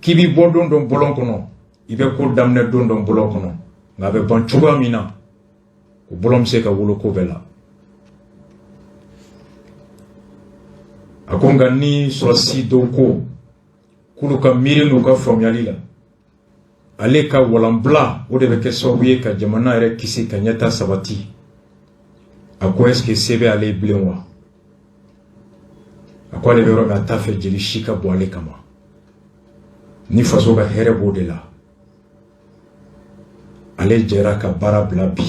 k'i b'i bɔ don dɔ bɔlɔn kɔnɔ, i bɛ ko daminɛ don dɔ bɔlɔn kɔnɔ, nka a bɛ ban cogoya min na, o bɔlɔn bɛ se ka wolo ko bɛɛ la. A ko nka ni sɔrɔsi dɔw ko k'olu ka miiri n'u ka faamuyali la, ale ka walanbila o de bɛ kɛ sababu ye ka jamana yɛrɛ kisi ka ɲɛta sabati. A ko est-ce que se bɛ ale ye bilen wa? A ko ale bɛ yɔrɔ min, a t'a fɛ jeli si ka bɔ ale kama, ni faso ka hɛrɛ b'o de la. Ale jɛra ka baara bila bi,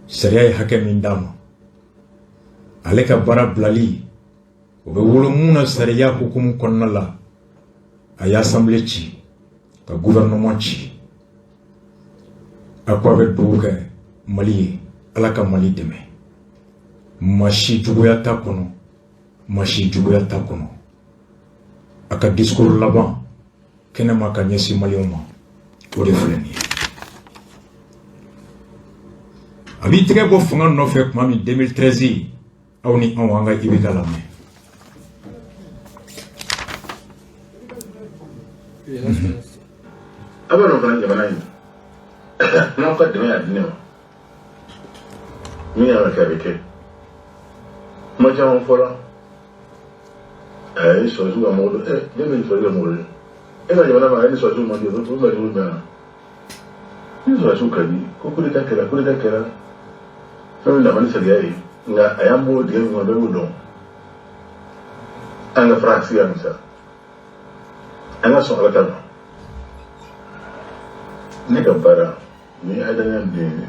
sariya ye hakɛ min d'a ma, ale ka baara bilali o bɛ wolo mun na sariya hukumu kɔnɔna la, a ye assemblée ci ka gouvernement ci. A ko a bɛ dugawu kɛ Mali ye, Ala ka Mali dɛmɛ, maa si juguya t'a kɔnɔ, maa si juguya t'a kɔnɔ. A ka discours laban kɛnɛma ka ɲɛsin maliyɛnw ma, o de filɛ nin ye. A b'i tɛgɛ bɔ fanga nɔfɛ tuma min 2013, aw ni anw an ka IBK lamɛn. A b'a dɔn fana jamana in n'aw ka dɛmɛ y'a di ne ma, min y'a kɛ a bɛ kɛ. Kuma caman fɔra, a ye sɔrɔsiw ka mɔgɔ dɔ, ne bɛ sɔrɔsiw ka mɔgɔ ye, e ka jamana ma, a ye ni sɔrɔsiw man di, o bɛ jugu jumɛn na? Ni sɔrɔsiw ka di, ko coup d'état kɛra, coup d'état kɛra, fɛn min nafa ni sariya ye, nka a y'an bɔ dingɛ min kɔnɔ, bɛɛ b'o dɔn. An ka fara siga min sa, an ka sɔn Ala ta ma. Ne ka baara ni a ye danaya den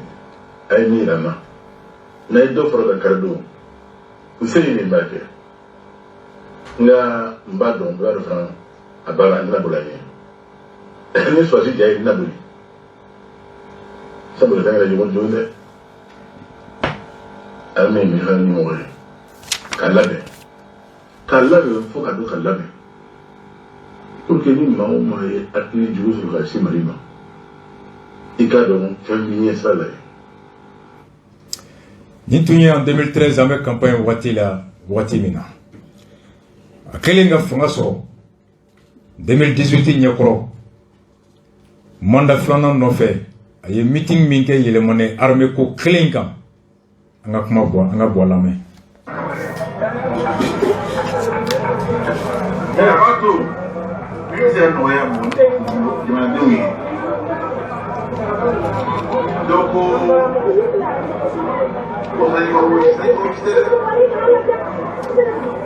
a ye min yira n na, n'a ye dɔ fara ka kari don, n se ye min b'a kɛ, nka n b'a dɔn, n b'a dɔn fana a baara n tɛna boli a ɲɛ. Ni sɔrɔsi ja ye, n tɛna boli, sabula fɛn kɛra ɲɔgɔn joon dɛ. A bɛ min fana ni mɔgɔ ye k'a labɛn, k'a labɛn fo ka don ka labɛn, pour que ni maa o maa ye hakili jugu sɔrɔ ka se Mali ma, i k'a dɔn fɛn b'i ɲɛ sira la ye. Nin tun ye en 2013, an bɛ campagne waati la, waati min na a kɛlen ka fanga sɔrɔ 2018 ɲɛkɔrɔ, mandat filanan nɔfɛ, a ye meeting min kɛ Yɛlɛmani armée ko kelen kan, an ka kuma bɔ, an ka bɔ a lamɛn. A b'a to min bɛ se ka nɔgɔya jamanadenw ye, dɔw ko ko sanji ma wɔsi, sanji ma wɔsi dɛ,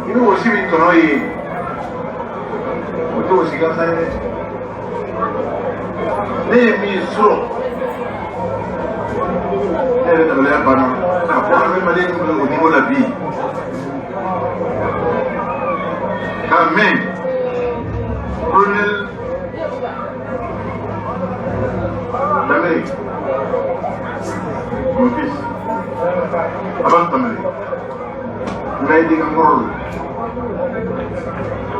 i bɛ wɔsi min tɔnɔ ye, o tɛ wɔsi gansan ye dɛ. Ne ye min sɔrɔ, ne yɛrɛ dabaliya banna k'a fɔ an bɛ Mali min o niveau la bi. K'a mɛn colonel Danbele, mon fils Abbas Danbele, n ka i denkɛ kɔrɔ don,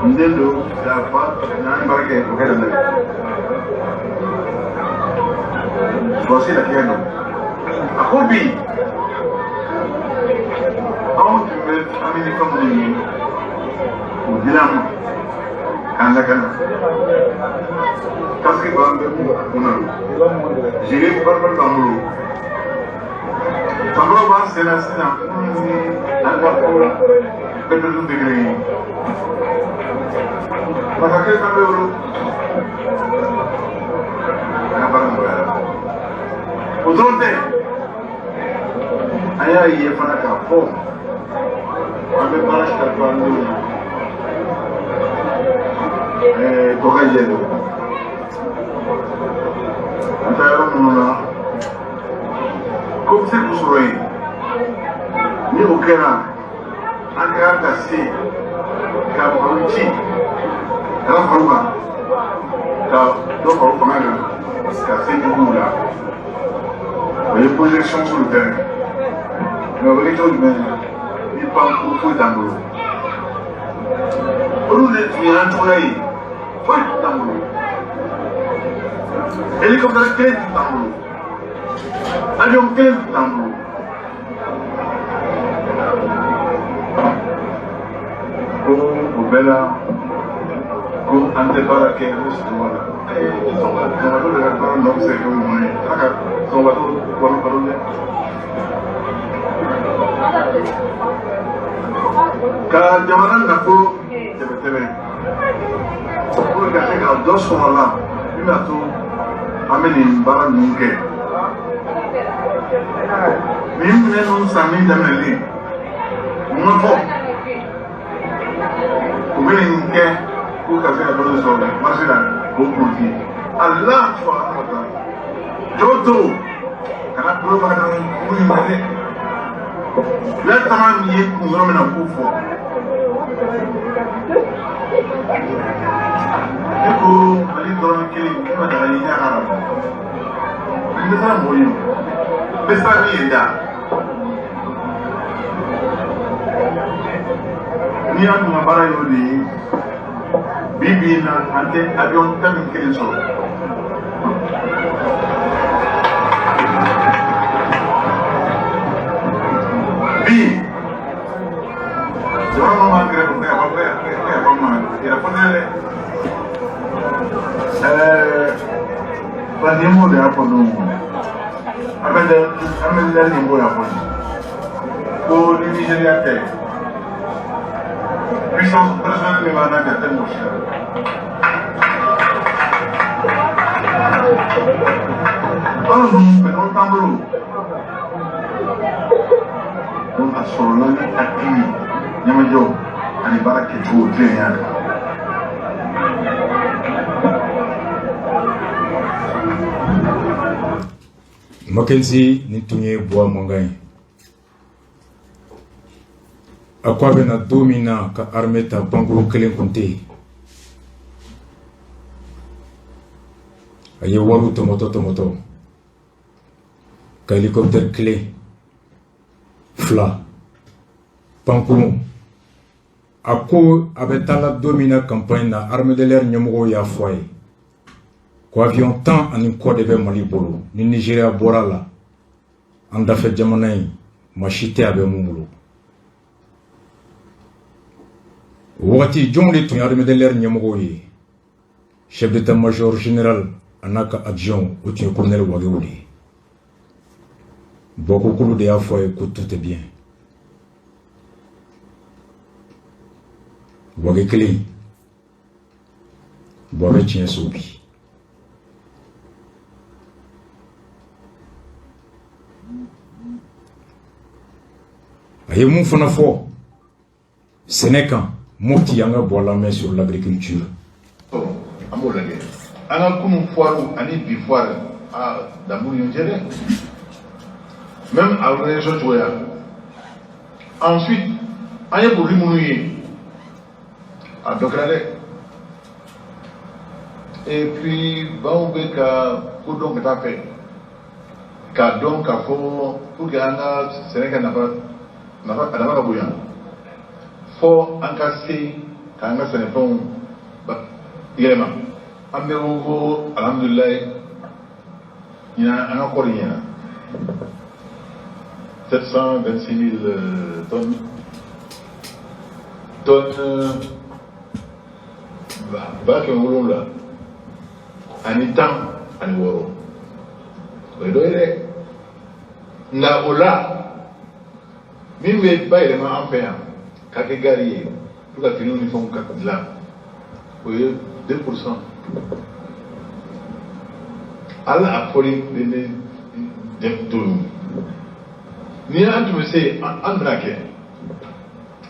n den don, k'a fa n'an baara kɛ o kɛ Danbele sɔrɔsi latigɛ don. A ko bi anw tun bɛ an bɛ ni fɛn minnu ye, o dila an ma k'an lakana. Casque b'an bɛɛ kun a kunna, gilet pare-balles b'an bolo, samaraw b'an sen na sisan minnu ni an ka ko bɛɛ dun tɛ kelen ye. Masakɛ t'an bɛɛ bolo, an ka baara nɔgɔyara. O dɔrɔn tɛ, an y'a ye fana k'a fɔ an bɛ baara kalifa an denw na. Kɔkɛ jɛ don, an taa yɔrɔ minnu na ko bɛ se k'u sɔrɔ yen, ni o kɛra, an ka kan ka se ka baro ci ka fara u kan, ka dɔ fara u fanga kan, ka se juguw la. O ye projection sur le terrain. Mais o bɛ kɛ cogo jumɛn ni pankuru foyi t'an bolo? Olu de tun y'an cogoya ye, foyi tun t'an bolo, hélicoptère kelen tun t'an bolo, avion kelen tun t'an bolo. Ko o bɛɛ la, ko an tɛ baara kɛ o sɔngɔ la. Sɔngɔbato de ka baara nɔ bɛ se ka kɛ o ɲuman ye, ala ka sɔngɔbato balo balo dɛ. Ka jamana nafolo tɛmɛ tɛmɛ pour ka se ka dɔ sɔrɔ a la min b'a to an bɛ nin baara ninnu kɛ. Nin minɛn ninnu sanni daminɛlen, mun ma fɔ u bɛ nin kɛ k'u ka se ka dɔ sɔrɔ marché la k'o produit? Allah subhanahu wa ta'ala jɔ to kana bolo fana ka kuru in minɛ dɛ. U y'a taama min ye kun yɔrɔ min na, k'o fɔ ne ko Mali dɔrɔn kelen ne ma daga ɲɛ k'a la. N bɛ siran mɔgɔ ɲɛ, n bɛ siran min ye da ni an dun ka baara y'o de ye. Bi bi in na, an tɛ avion 11 sɔrɔ. Bi jamana minnu b'an kɛrɛfɛ, ko yafa ko yafa ma yɛrɛ fɔ ne dɛ. Ba ɲɛmɔgɔ de y'a fɔ don, an bɛ an bɛ ɲɛmɔgɔ y'a fɔ ko ni Nizeriya tɛ, puissance personnelle min b'an na ka tɛ mɔgɔ si la. Anw dun pétrole t'an bolo. Donc a sɔrɔla ni hakili ɲɛmajɔ ani baara kɛcogo tilennenya kan. Mackenzie, nin tun ye Buwa mankan ye. A ko a bɛna don min na ka armée ta, pankuru kelen kun tɛ yen. A ye wariw tɔmɔtɔ tɔmɔtɔ ka hélicoptère kelen, fila, pankurun. A ko a bɛ taa la don min na campagne na, armée de l'air ɲɛmɔgɔw y'a fɔ a ye ko avion 10 ani kɔ de bɛ Mali bolo. Ni Nigéria bɔra la, an dafɛ jamana in, maa si tɛ a bɛ mun bolo. O wagati, jɔnw de tun ye armée de l'air ɲɛmɔgɔw ye? Chef d'état-major général a n'a ka adjoint, o tun ye colonel Wagew de ye. Bon, ko k'olu de y'a fɔ a ye ko tout est bien. Wage kelen, bon, a bɛ tiɲɛ so bi. A ye mun fana fɔ sɛnɛ kan Mopti? An ka bɔ lamɛn sur l'agriculture. An b'o lajɛ, an ka kunun foire ani bi foire, a dan b'u ni ɲɔgɔn cɛ dɛ, même a organisation cogoya. Ensuite, an ye produit minnu ye, A dɔ kɛra dɛ. Et puis baw bɛ ka ko dɔn ka taa fɛ, k'a dɔn k'a fɔ pour que an ka sɛnɛ ka nafa nafa a nafa ka bonya, fɔ an ka se k'an ka sɛnɛfɛnw yɛlɛma. An bɛ ko ko alhamdulilayi, ɲinan an ka kɔɔri ɲɛna, 726 000 tonnes, tonne 716,000. O ye dɔ ye dɛ. Nka o la, min bɛ bayɛlɛma an fɛ yan k'a kɛ gari ye pour ka finiw ni fɛnw ka dilan, o ye 2%. Ala a fɔli bɛ ne don ni an tun bɛ se, an bɛna kɛ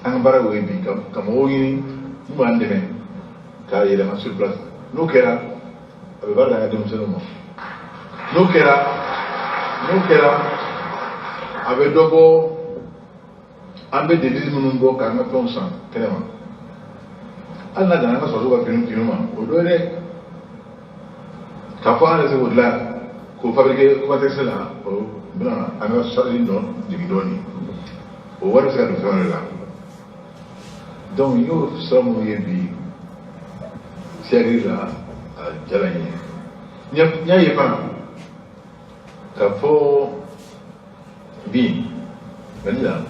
an ka baara y'o ye bi, ka mɔgɔw ɲini mun b'an dɛmɛ k'a yɛlɛma sur place. N'o kɛra, a bɛ baara d'an ka denmisɛnninw ma. N'o kɛra, a bɛ dɔ bɔ an bɛ devise minnu bɔ k'an ka fɛnw san kɛnɛma. Hali n'a danna an ka sɔrɔdasiw ka finiw ma, o dɔ ye dɛ. K'a fɔ an yɛrɛ se k'o dilan, k'o fabriquer contexte la, o bɛna an ka charge dɔ jigin dɔɔnin. O wari bɛ se ka don fɛn wɛrɛ la. Donc n y'o sira minnu ye bi SIAGRI la, a diyara n ye. N y'a ye fana k'a fɔ bi Mali la,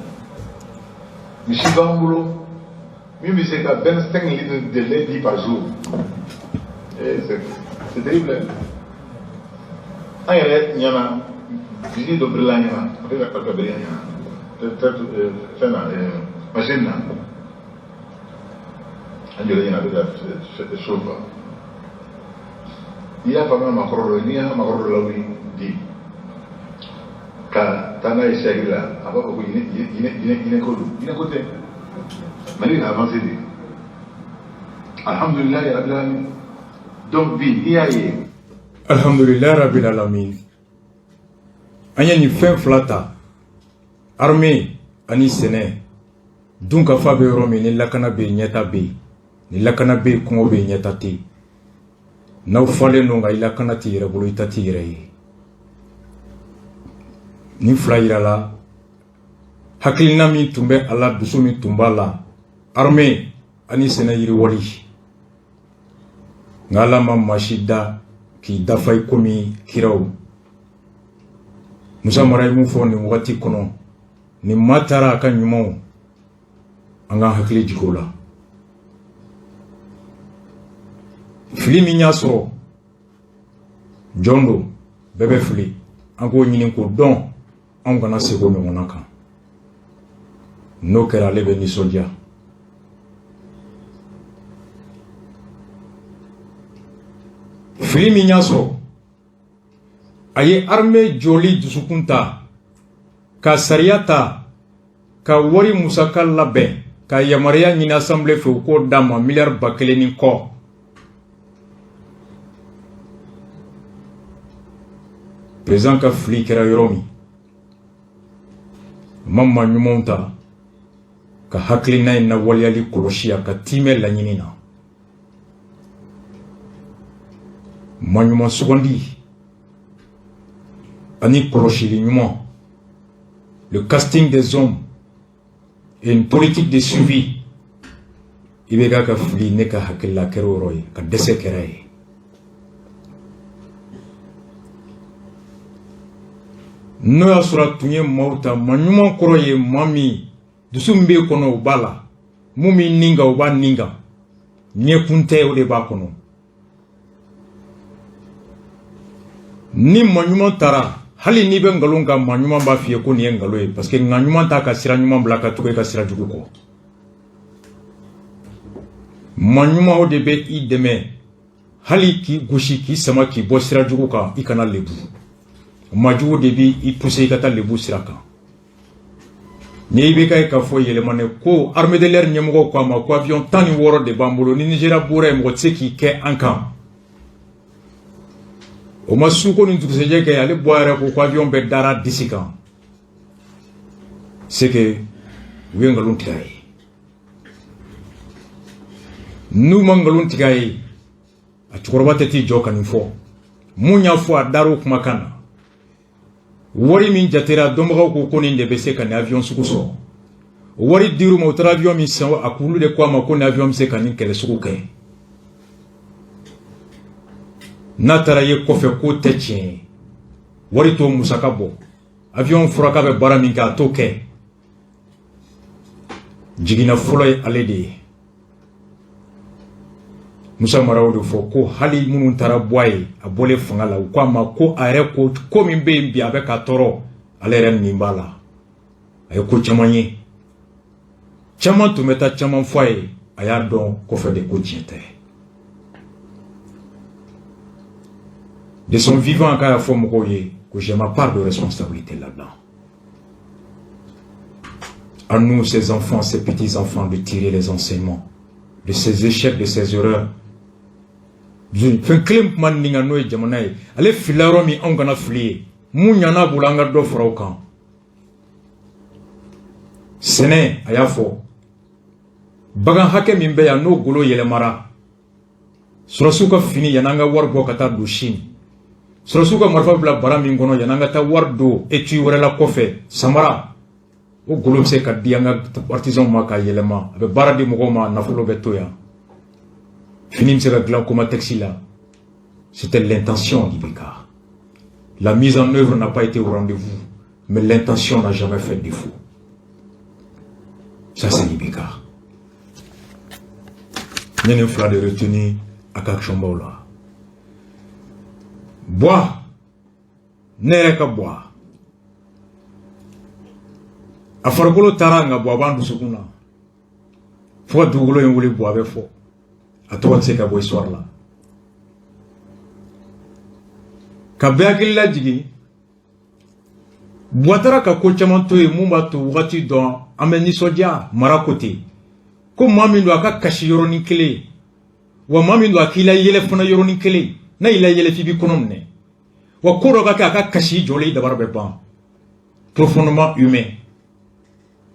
misi b'an bolo min bɛ se ka 25 litres de lait di par jour. Eh, c'est terrible, hein? An yɛrɛ ɲɛna, misi dɔ birila an ɲɛna, a bɛ ka biri an ɲɛna fɛn na, machine na. An jɔlen ɲɛna, a bɛ ka so fa. N'i y'a faamuya, maakɔrɔ dɔ ye, n'i y'a maakɔrɔ dɔ lawuli bi ka taa n'a ye SIAGRI la, a b'a fɔ ko jinɛ ko don. Jinɛ ko tɛ, Mali ka avancé de, alhamdulilayi rabbil alamin. Donc bi, n'i y'a ye. Alhamdulilayi rabbil alamin. An ye nin fɛn fila ta, armée ani sɛnɛ. Dunkafa bɛ yɔrɔ min, ni lakana bɛ yen, ɲɛta bɛ yen. Ni lakana bɛ yen, kɔngɔ bɛ yen, ɲɛta tɛ yen. N'aw falen don nka i lakana t'i yɛrɛ bolo, i ta t'i yɛrɛ ye. Nin fila yirala hakilina min tun bɛ a la, dusu min tun b'a la, armée ani sɛnɛ yiriwali. Nka Ala ma maa si da k'i dafa i komi kiraw. Musa Mara ye mun fɔ nin wagati kɔnɔ? Nin maa taara a ka ɲumanw, an k'an hakili jigin o la. Fili min y'a sɔrɔ, jɔn don, bɛɛ bɛ fili. An k'o ɲini k'o dɔn, anw kana segin o ɲɔgɔnna kan. N'o kɛra, ale bɛ nisɔndiya. Fili min y'a sɔrɔ, a ye armée jɔli dusukun ta, ka sariya ta, ka wari musaka labɛn, ka yamaruya ɲini assemblée fɛ, u k'o d'a ma, miliyari 1000 ni kɔ. Président ka fili kɛra yɔrɔ min, a ma maa ɲumanw ta ka hakilina in lawaleyali kɔlɔsi a ka tiimɛ laɲini na. Maa ɲuman sugandi ani kɔlɔsili ɲuman, le casting des hommes et une politique de suivi. I bɛ ka fili, ne ka hakilila kɛra o yɔrɔ ye, ka dɛsɛ kɛra ye. N'o y'a sɔrɔ a tun ye maaw ta, maa ɲuman kɔrɔ ye maa min dusu min b'e kɔnɔ, o b'a la, mun b'i nin kan, o b'a nin kan, ɲɛkun tɛ, o de b'a kɔnɔ. Ni maa ɲuman taara, hali n'i bɛ nkalon kan, maa ɲuman b'a f'i ye ko nin ye nkalon ye, parce que nka ɲuman t'a ka sira ɲuman bila ka tugu e ka sira jugu kɔ. Maa ɲuman, o de bɛ i dɛmɛ hali k'i gosi, k'i sama, k'i bɔ sira jugu kan, i kana lebu. Maa jugu de b'i pousser i ka taa lebu sira kan. Ni i bɛ ka ye k'a fɔ yɛlɛmanɛ ko armée de l'air ɲɛmɔgɔw ko a ma ko avion 16 de b'an bolo, ni Nigéria bɔra yen, mɔgɔ tɛ se k'i kɛ an kan. O ma suko ni dugusɛjɛ kɛ, ale bɔ a yɛrɛ ko ko avion bɛɛ dara disi kan. C'est que u ye nkalon tigɛ a ye. N'u ma nkalon tigɛ a ye, a cɛkɔrɔba tɛ t'i jɔ ka nin fɔ. Mun y'a fɔ, a dar'o kumakan na. Wari min jatera, dɔnbagaw ko ko nin de bɛ se ka nin avion sugu sɔrɔ. O wari dir'u ma, u taara avion min san, a k'olu de ko a ma ko nin avion bɛ se ka nin kɛlɛ sugu kɛ. N'a taara ye kɔfɛ k'o tɛ tiɲɛ ye, wari t'o musaka bɔ. Avion fɔra k'a bɛ baara min kɛ, a t'o kɛ. Jiginna fɔlɔ ye ale de ye. Musa Mara y'o de fɔ ko hali minnu taara bɔ a ye, a bɔlen fanga la, u ko a ma ko a yɛrɛ ko ko min bɛ yen bi, a bɛ ka tɔɔrɔ, ale yɛrɛ nin b'a la. A ye ko caman ye, caman tun bɛ taa caman fɔ a ye, a y'a dɔn kɔfɛ de ko tiɲɛ tɛ. De son vivant, k'a y'a fɔ mɔgɔw ye ko j'ai ma part de responsabilité là-dedans. À nous, ses enfants, ses petits-enfants, de tirer les enseignements de ses échecs, de ses erreurs. Fɛn kelen kuma nin kan, n'o ye jamana ye, ale filila yɔrɔ min, anw kana fili ye. Mun ɲana bolo, an ka dɔ fara o kan. Sɛnɛ, a y'a fɔ, bagan hakɛ min bɛ yan, n'o golo yɛlɛmara, sɔrɔsiw ka fini, yan'an ka wari bɔ ka taa don Chine, sɔrɔsiw ka marifa bila bara min kɔnɔ, yan'an ka taa wari don étui wɛrɛ la kɔfɛ, samara, o golo bɛ se ka di an ka artisanw ma ka yɛlɛma, a bɛ baara di mɔgɔw ma, nafolo bɛ to yan, fini bɛ se ka dilan Comatex la. C'était l'intention d'IBK. La mise en œuvre n'a pas été au rendez-vous, mais l'intention n'a jamais fait défaut. Ça, c'est l'IBK. N ye nin fila de retenu a ka action baw la. Buwa, ne yɛrɛ ka Buwa, a farikolo taara, nka Buwa b'an dusukun na fo ka dugukolo in wuli. Buwa bɛ fɔ, a tɔgɔ tɛ se ka bɔ histoire la. Ka bɛɛ hakili lajigin, Buwa taara ka ko caman to yen mun b'a to wagati dɔ an bɛ nisɔndiya. Mara ko ten ko maa min don, a ka kasi yɔrɔnin kelen, wa maa min don, a k'i la yɛlɛ fana yɔrɔnin kelen. N'a y'i la yɛlɛ f'i b'i kɔnɔ minɛ, wa ko dɔ ka kɛ, a ka kasi i jɔlen, i dabara bɛ ban. Profondément humain,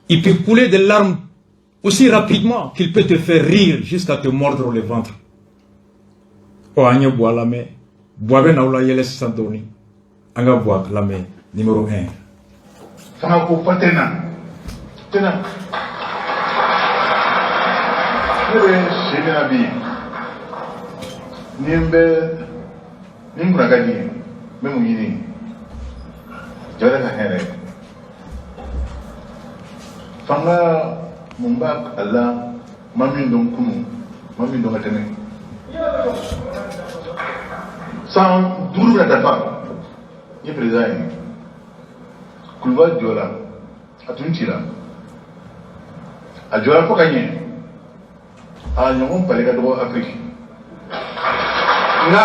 il peut couler des larmes aussi rapidement qu'il peut te faire rire jusqu'à te mordre le ventre. Ɔ, an ye Buwa lamɛn. Buwa bɛ n'aw la yɛlɛ sisan dɔɔni. An ka Buwa lamɛn, numéro 1. Fanga ko fa tɛ na tɛ na. Ne bɛ si min na bi, ni n bɛ ni n kunna ka di, n bɛ mun ɲini? Jamana ka hɛrɛ. Fanga mun b'a a la? Ma min dɔn kunun, ma min dɔn ka tɛmɛ san 5 bɛna dafa n ye président ye. Kuluba jɔla, a tun cira, a jɔra fo ka ɲɛ, a ɲɔgɔn pale ka dɔgɔ Afiriki. Nka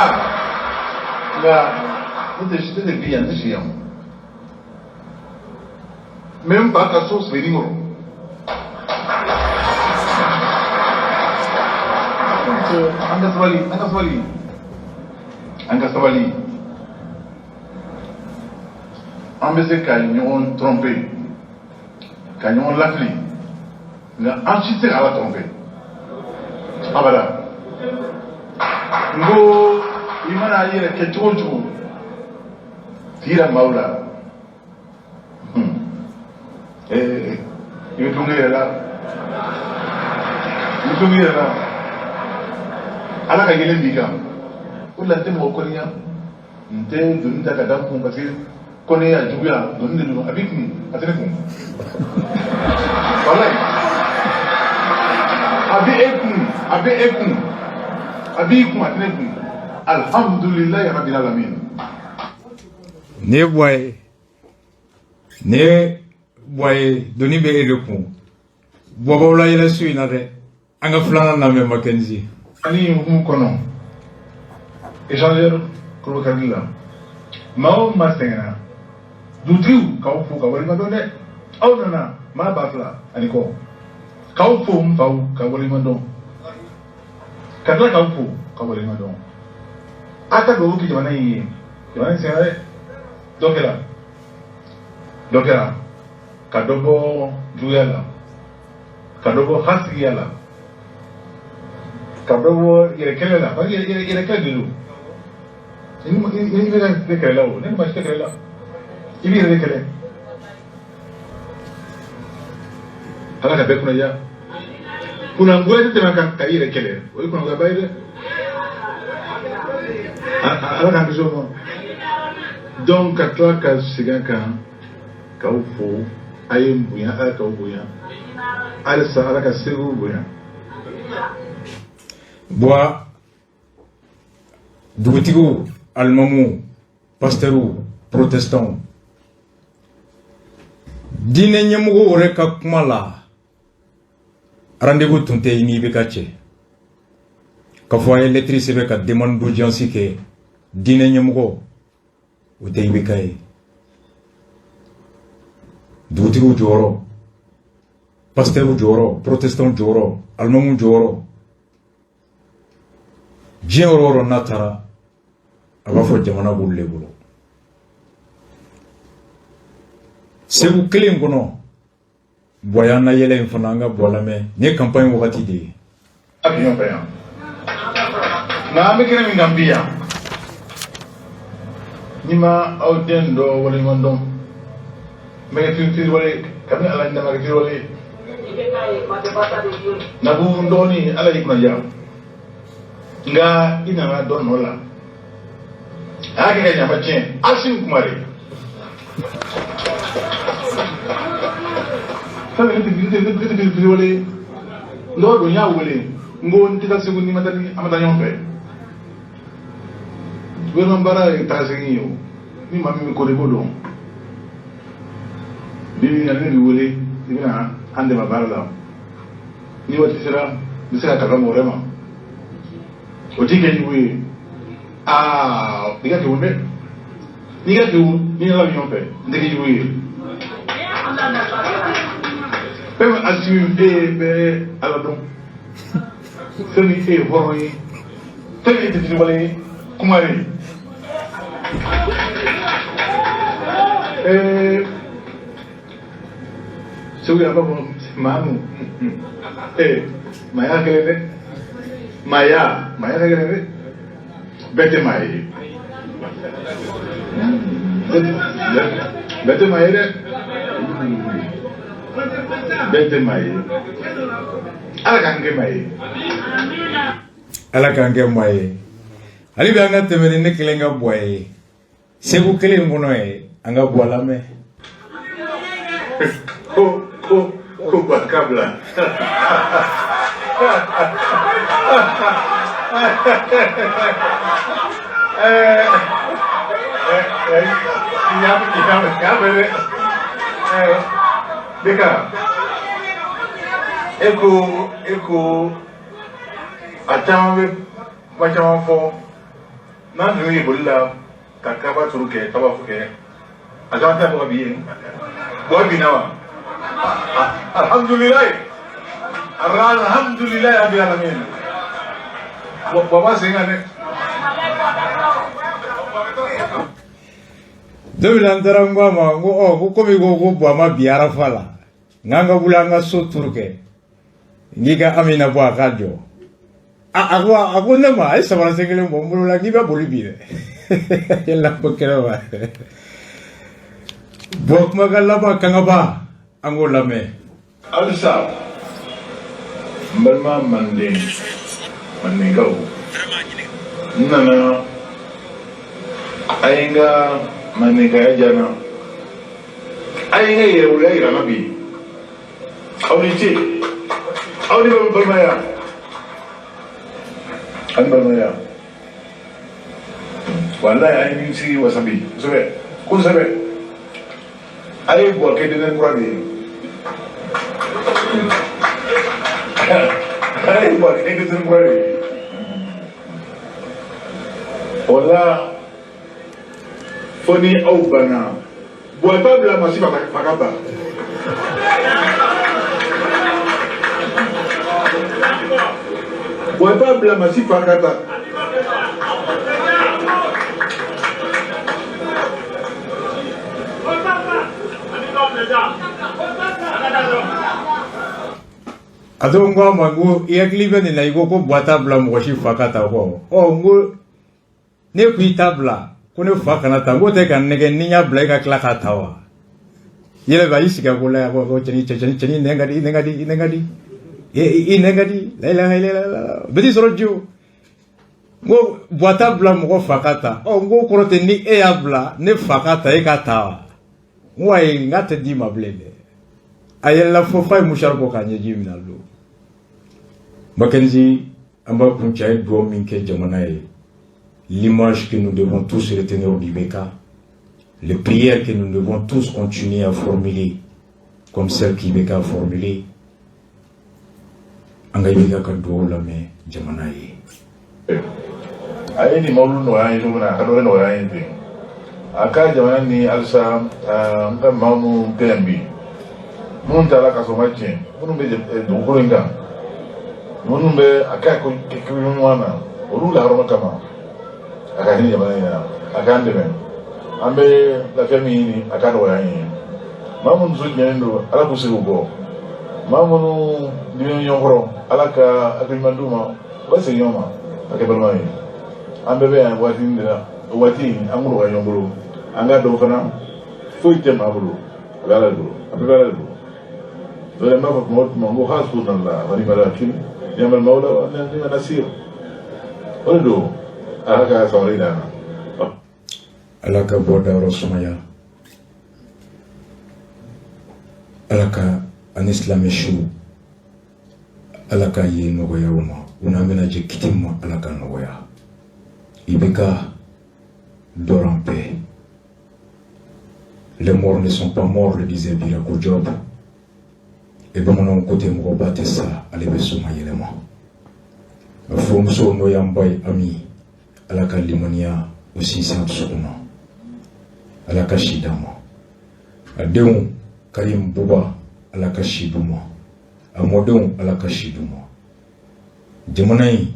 ne tɛ bi yan, n tɛ si yan, n bɛ n fa ka so Sebenikɔrɔ. An ka sabali, an ka sabali, an ka sabali. An bɛ se ka ɲɔgɔn tromper, ka ɲɔgɔn lafili, nka an si tɛ se ka Ala tromper abada. N ko i mana i yɛrɛ kɛ cogo o cogo k'i yira maaw la, i bɛ tulonkɛ yɛrɛ la, i bɛ tulonkɛ yɛrɛ la. Ala ka yelen b'i kan. O de la n tɛ mɔgɔ kɔniya, n tɛ doni ta ka da n kun, parce que kɔniya juguya doni de don, a b'i kun, a tɛ ne kun. Walayi, a bɛ e kun, a bɛ e kun, a b'i kun, a tɛ ne kun. Alhamdulilayi rabbil alamin. Nin ye Buwa ye, nin ye Buwa ye, doni bɛ e de kun. Buwa b'aw la yɛlɛ su in na dɛ. An ka filanan lamɛn, Makenzi. Ani hukumu kɔnɔ, échangeur Korokari la, maa o maa sɛgɛnna, dugutigiw k'aw fo ka waleɲuman dɔn dɛ. Aw nana maa 2000 ani kɔ, k'aw fo, n faw, ka waleɲuman dɔn, ka tila k'aw fo ka waleɲuman dɔn. A ka dugawu kɛ jamana in ye. Jamana in sɛgɛnna dɛ. Dɔ kɛra, dɔ kɛra ka dɔ bɔ juguya la, ka dɔ bɔ hasigiya la, ka Ka dɔ bɔ yɛrɛ kɛlɛ la, parce que yɛrɛ kɛlɛ de don. I bɛ ne kɛlɛ la o, ne ni maa si tɛ kɛlɛ la, i b'i yɛrɛ de kɛlɛ. Ala ka bɛɛ kunna diya. Kunnangoya tɛ tɛmɛ ka i yɛrɛ kɛlɛ, o ye kunnangoyaba ye dɛ. Ala k'an kisi o ma. Donc ka tila ka segin a kan k'aw fo, a ye n bonya, Ala k'aw bonya, halisa Ala ka Segu bonya. Buwa, dugutigiw, alimamuw, pasitɛriw, protestantw, diinɛ ɲɛmɔgɔw yɛrɛ ka kuma la, rendez-vous tun tɛ i ni IBK cɛ. K'a fɔ a ye lettre sɛbɛn ka demande d'audience kɛ diinɛ ɲɛmɔgɔ, o tɛ IBK ye. Dugutigiw jɔyɔrɔ, pasitɛriw jɔyɔrɔ, protestantw jɔyɔrɔ, alimamuw jɔyɔrɔ, diɲɛ yɔrɔ o yɔrɔ n'a taara, a b'a fɔ jamana b'olu de bolo. Segu kelen kɔnɔ, Buwa y'an na yɛlɛ in fana, an ka Buwa lamɛn. Nin ye campagne wagati de ye. A bɛ ɲɔgɔn fɛ yan, nka an bɛ kɛnɛ min kan bi yan, n'i ma aw den dɔ waleɲuman dɔn, n bɛ kɛ fitiriwale kabini Ala ni ma kɛ fitiriwale ye. Nabu n dɔgɔnin, Ala y'i kunna diya, nka i nana dɔ nɔ la, a y'a kɛ ka ɲafa tiɲɛ. Asimi Kumare, fɛn min ne tɛ fitiriwale ye, n dɔgɔ don, n y'a wele, n ko n tɛ taa Segu ni ma taa ni an ma taa ɲɔgɔn fɛ. Gouvernement baara ye taga segin ye o, ni maa min bɛ ko dɔn, i b'o dɔn. Bi bi in na, ne b'i wele, i bɛna an dɛmɛ baara la. Ni waati sera, n bɛ se ka kalifa mɔgɔ wɛrɛ ma, o t'i kɛ jugu ye. Aa, i ka kegun dɛ, n'i ka kegun ni Ala bɛ ɲɔgɔn fɛ, n tɛ kɛ jugu ye. Fɛn min Asimi, e bɛ Ala dɔn, fɛn min e ye hɔrɔn ye, fɛn min e tɛ fitiriwale ye, Kumare. Segu yan b'a fɔ maamu, maaya kelen dɛ, maaya maaya ka gɛlɛn dɛ, bɛɛ tɛ maa ye, bɛɛ tɛ maa ye dɛ, bɛɛ tɛ maa ye. Ala k'an kɛ maa ye. Ala k'an kɛ maa ye. Hali bi an ka tɛmɛ ni ne kelen ka Buwa ye Segu kelen kɔnɔ ye, an ka Buwa lamɛn. Ko Buwa ka bila. Beka, e ko a caman bɛ kuma caman fɔ n'an tun ye boli la ka kaba turu kɛ tabafu kɛ, a caman tɛ fɔ ka bi yen. Buwa binna wa? Alhamdulilayi, alhamdulilayi rabbil alamin. Buwa ma sen kan dɛ. Don min na n taara, n ko a ma, n ko ɔ, ko komi ko Buwa ma bi arafa la, n k'an ka wuli an ka so turu kɛ, n k'i ka Amina bɔ a k'a jɔ. A ko ne ma, a ye samara sen kelen bɔ n bolo la, k'i bɛ boli bi dɛ. Yala ko kɛnɛ ma. Buwa kumakan laban Kangaba, an k'o lamɛn. Halisa n balima manden mandenkaw, n nana, a ye n ka mandenkaya diya n na, a ye n ka yɛrɛwoloya yira n na bi. Aw ni ce, aw ni balimaya, aw ni balimaya. Walayi, a ye n sigi wasa bi kosɛbɛ kosɛbɛ. A ye Buwa kɛ denmisɛnnin kura de ye, a ye Buwa kɛ denmisɛnnin kura de ye. O la, fo ni aw banna, Buwa t'a bila maa si fa ka ban. Buwa t'a bila maa si fa ka ta. A don n ko a ma, n ko i hakili bɛ nin na, i ko ko Buwa t'a bila mɔgɔ si fa ka ta kɔ. Ɔ, n ko ne ko i t'a bila ko ne fa kana ta, n ko tɛ ka nɛgɛ ni n y'a bila e ka tila k'a ta wa? Yɛlɛ bɛ a y'i sigi a ko la, a ko ko cɛni cɛni cɛni, nɛn ka di, i nɛn ka di, i nɛn ka di, i nɛn ka di, la ilaha illallah, bɛɛ t'i sɔrɔ jo. N ko Buwa t'a bila mɔgɔ fa ka ta. Ɔ, n ko kɔrɔ tɛ ni e y'a bila ne fa ka ta, e ka ta wa? N ko ayi, n k'a tɛ d'i ma bilen dɛ. A yɛlɛla fo f'a ye mouchoir bɔ k'a ɲɛji minɛ a don. Mackenzie, an b'a kuncɛ, a ye dugawu min kɛ jamana ye, l'image que nous devons tous retenir d'IBK, les prières que nous devons tous continuer à formuler comme celle qu'IBK a formulée. An ka IBK ka dugawu lamɛn jamana ye. A ye nin mawulu nɔgɔya an ye cogo min na, a ka dɔ wɛrɛ nɔgɔya an ye ten. A ka jamana ni halisa an ka maa minnu tɛ yan bi, minnu taara ka sɔrɔ ma tiɲɛ, minnu bɛ dugukolo in kan, minnu bɛ a ka ko ɲuman na, olu lahɔrɔma kama, a ka hinɛ jamana in na, a k'an dɛmɛ. An bɛ lafiya min ɲini, a ka nɔgɔya an ye. Maa minnu dusu tiɲɛnen don, Ala k'u se k'u bɔ. Maa minnu diminen ɲɔgɔn kɔrɔ, Ala ka hakili ɲuman d'u ma, u ka segin ɲɔgɔn ma ka kɛ balima ye. An bɛɛ bɛ yan waati de la, o waati an k'u nɔgɔya ɲɔgɔn bolo. An k'a dɔn fana, foyi tɛ maa bolo, a bɛ Ala de bolo, a bɛɛ bɛ Ala de bolo. Donc n b'a fɔ tuma o tuma n ko hasbunallah wa ni'mal wakil, ni'mal mawla wa ni'man nasir. O de don, Ala ka sabali d'an na. Ala ka bɔ dayɔrɔ sumaya, Ala ka ani silamɛ su, Ala ka ye nɔgɔya u ma, u n'an bɛna jɛ kiti ma, Ala ka nɔgɔya. IBK dort en paix. Les morts ne sont pas morts, le disait Birako Diop. Et bamananw ko ten, mɔgɔba tɛ sa, ale bɛ soma yɛlɛma. A furumuso n'o y'an ba ye Ami, Ala ka limaniya o sinsin a dusukun na, Ala ka si d'a ma. A denw Karim, Buba, Ala ka si d'u ma. A mɔdenw, Ala ka si d'u ma. Jamana in,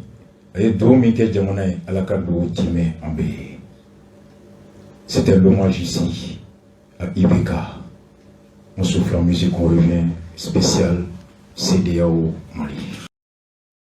a ye dugawu min kɛ jamana ye, Ala ka dugawu timɛ an bɛɛ ye. C'était l'hommage ici à IBK. On souffle en musique, on revient, spécial CEDEAO Mali.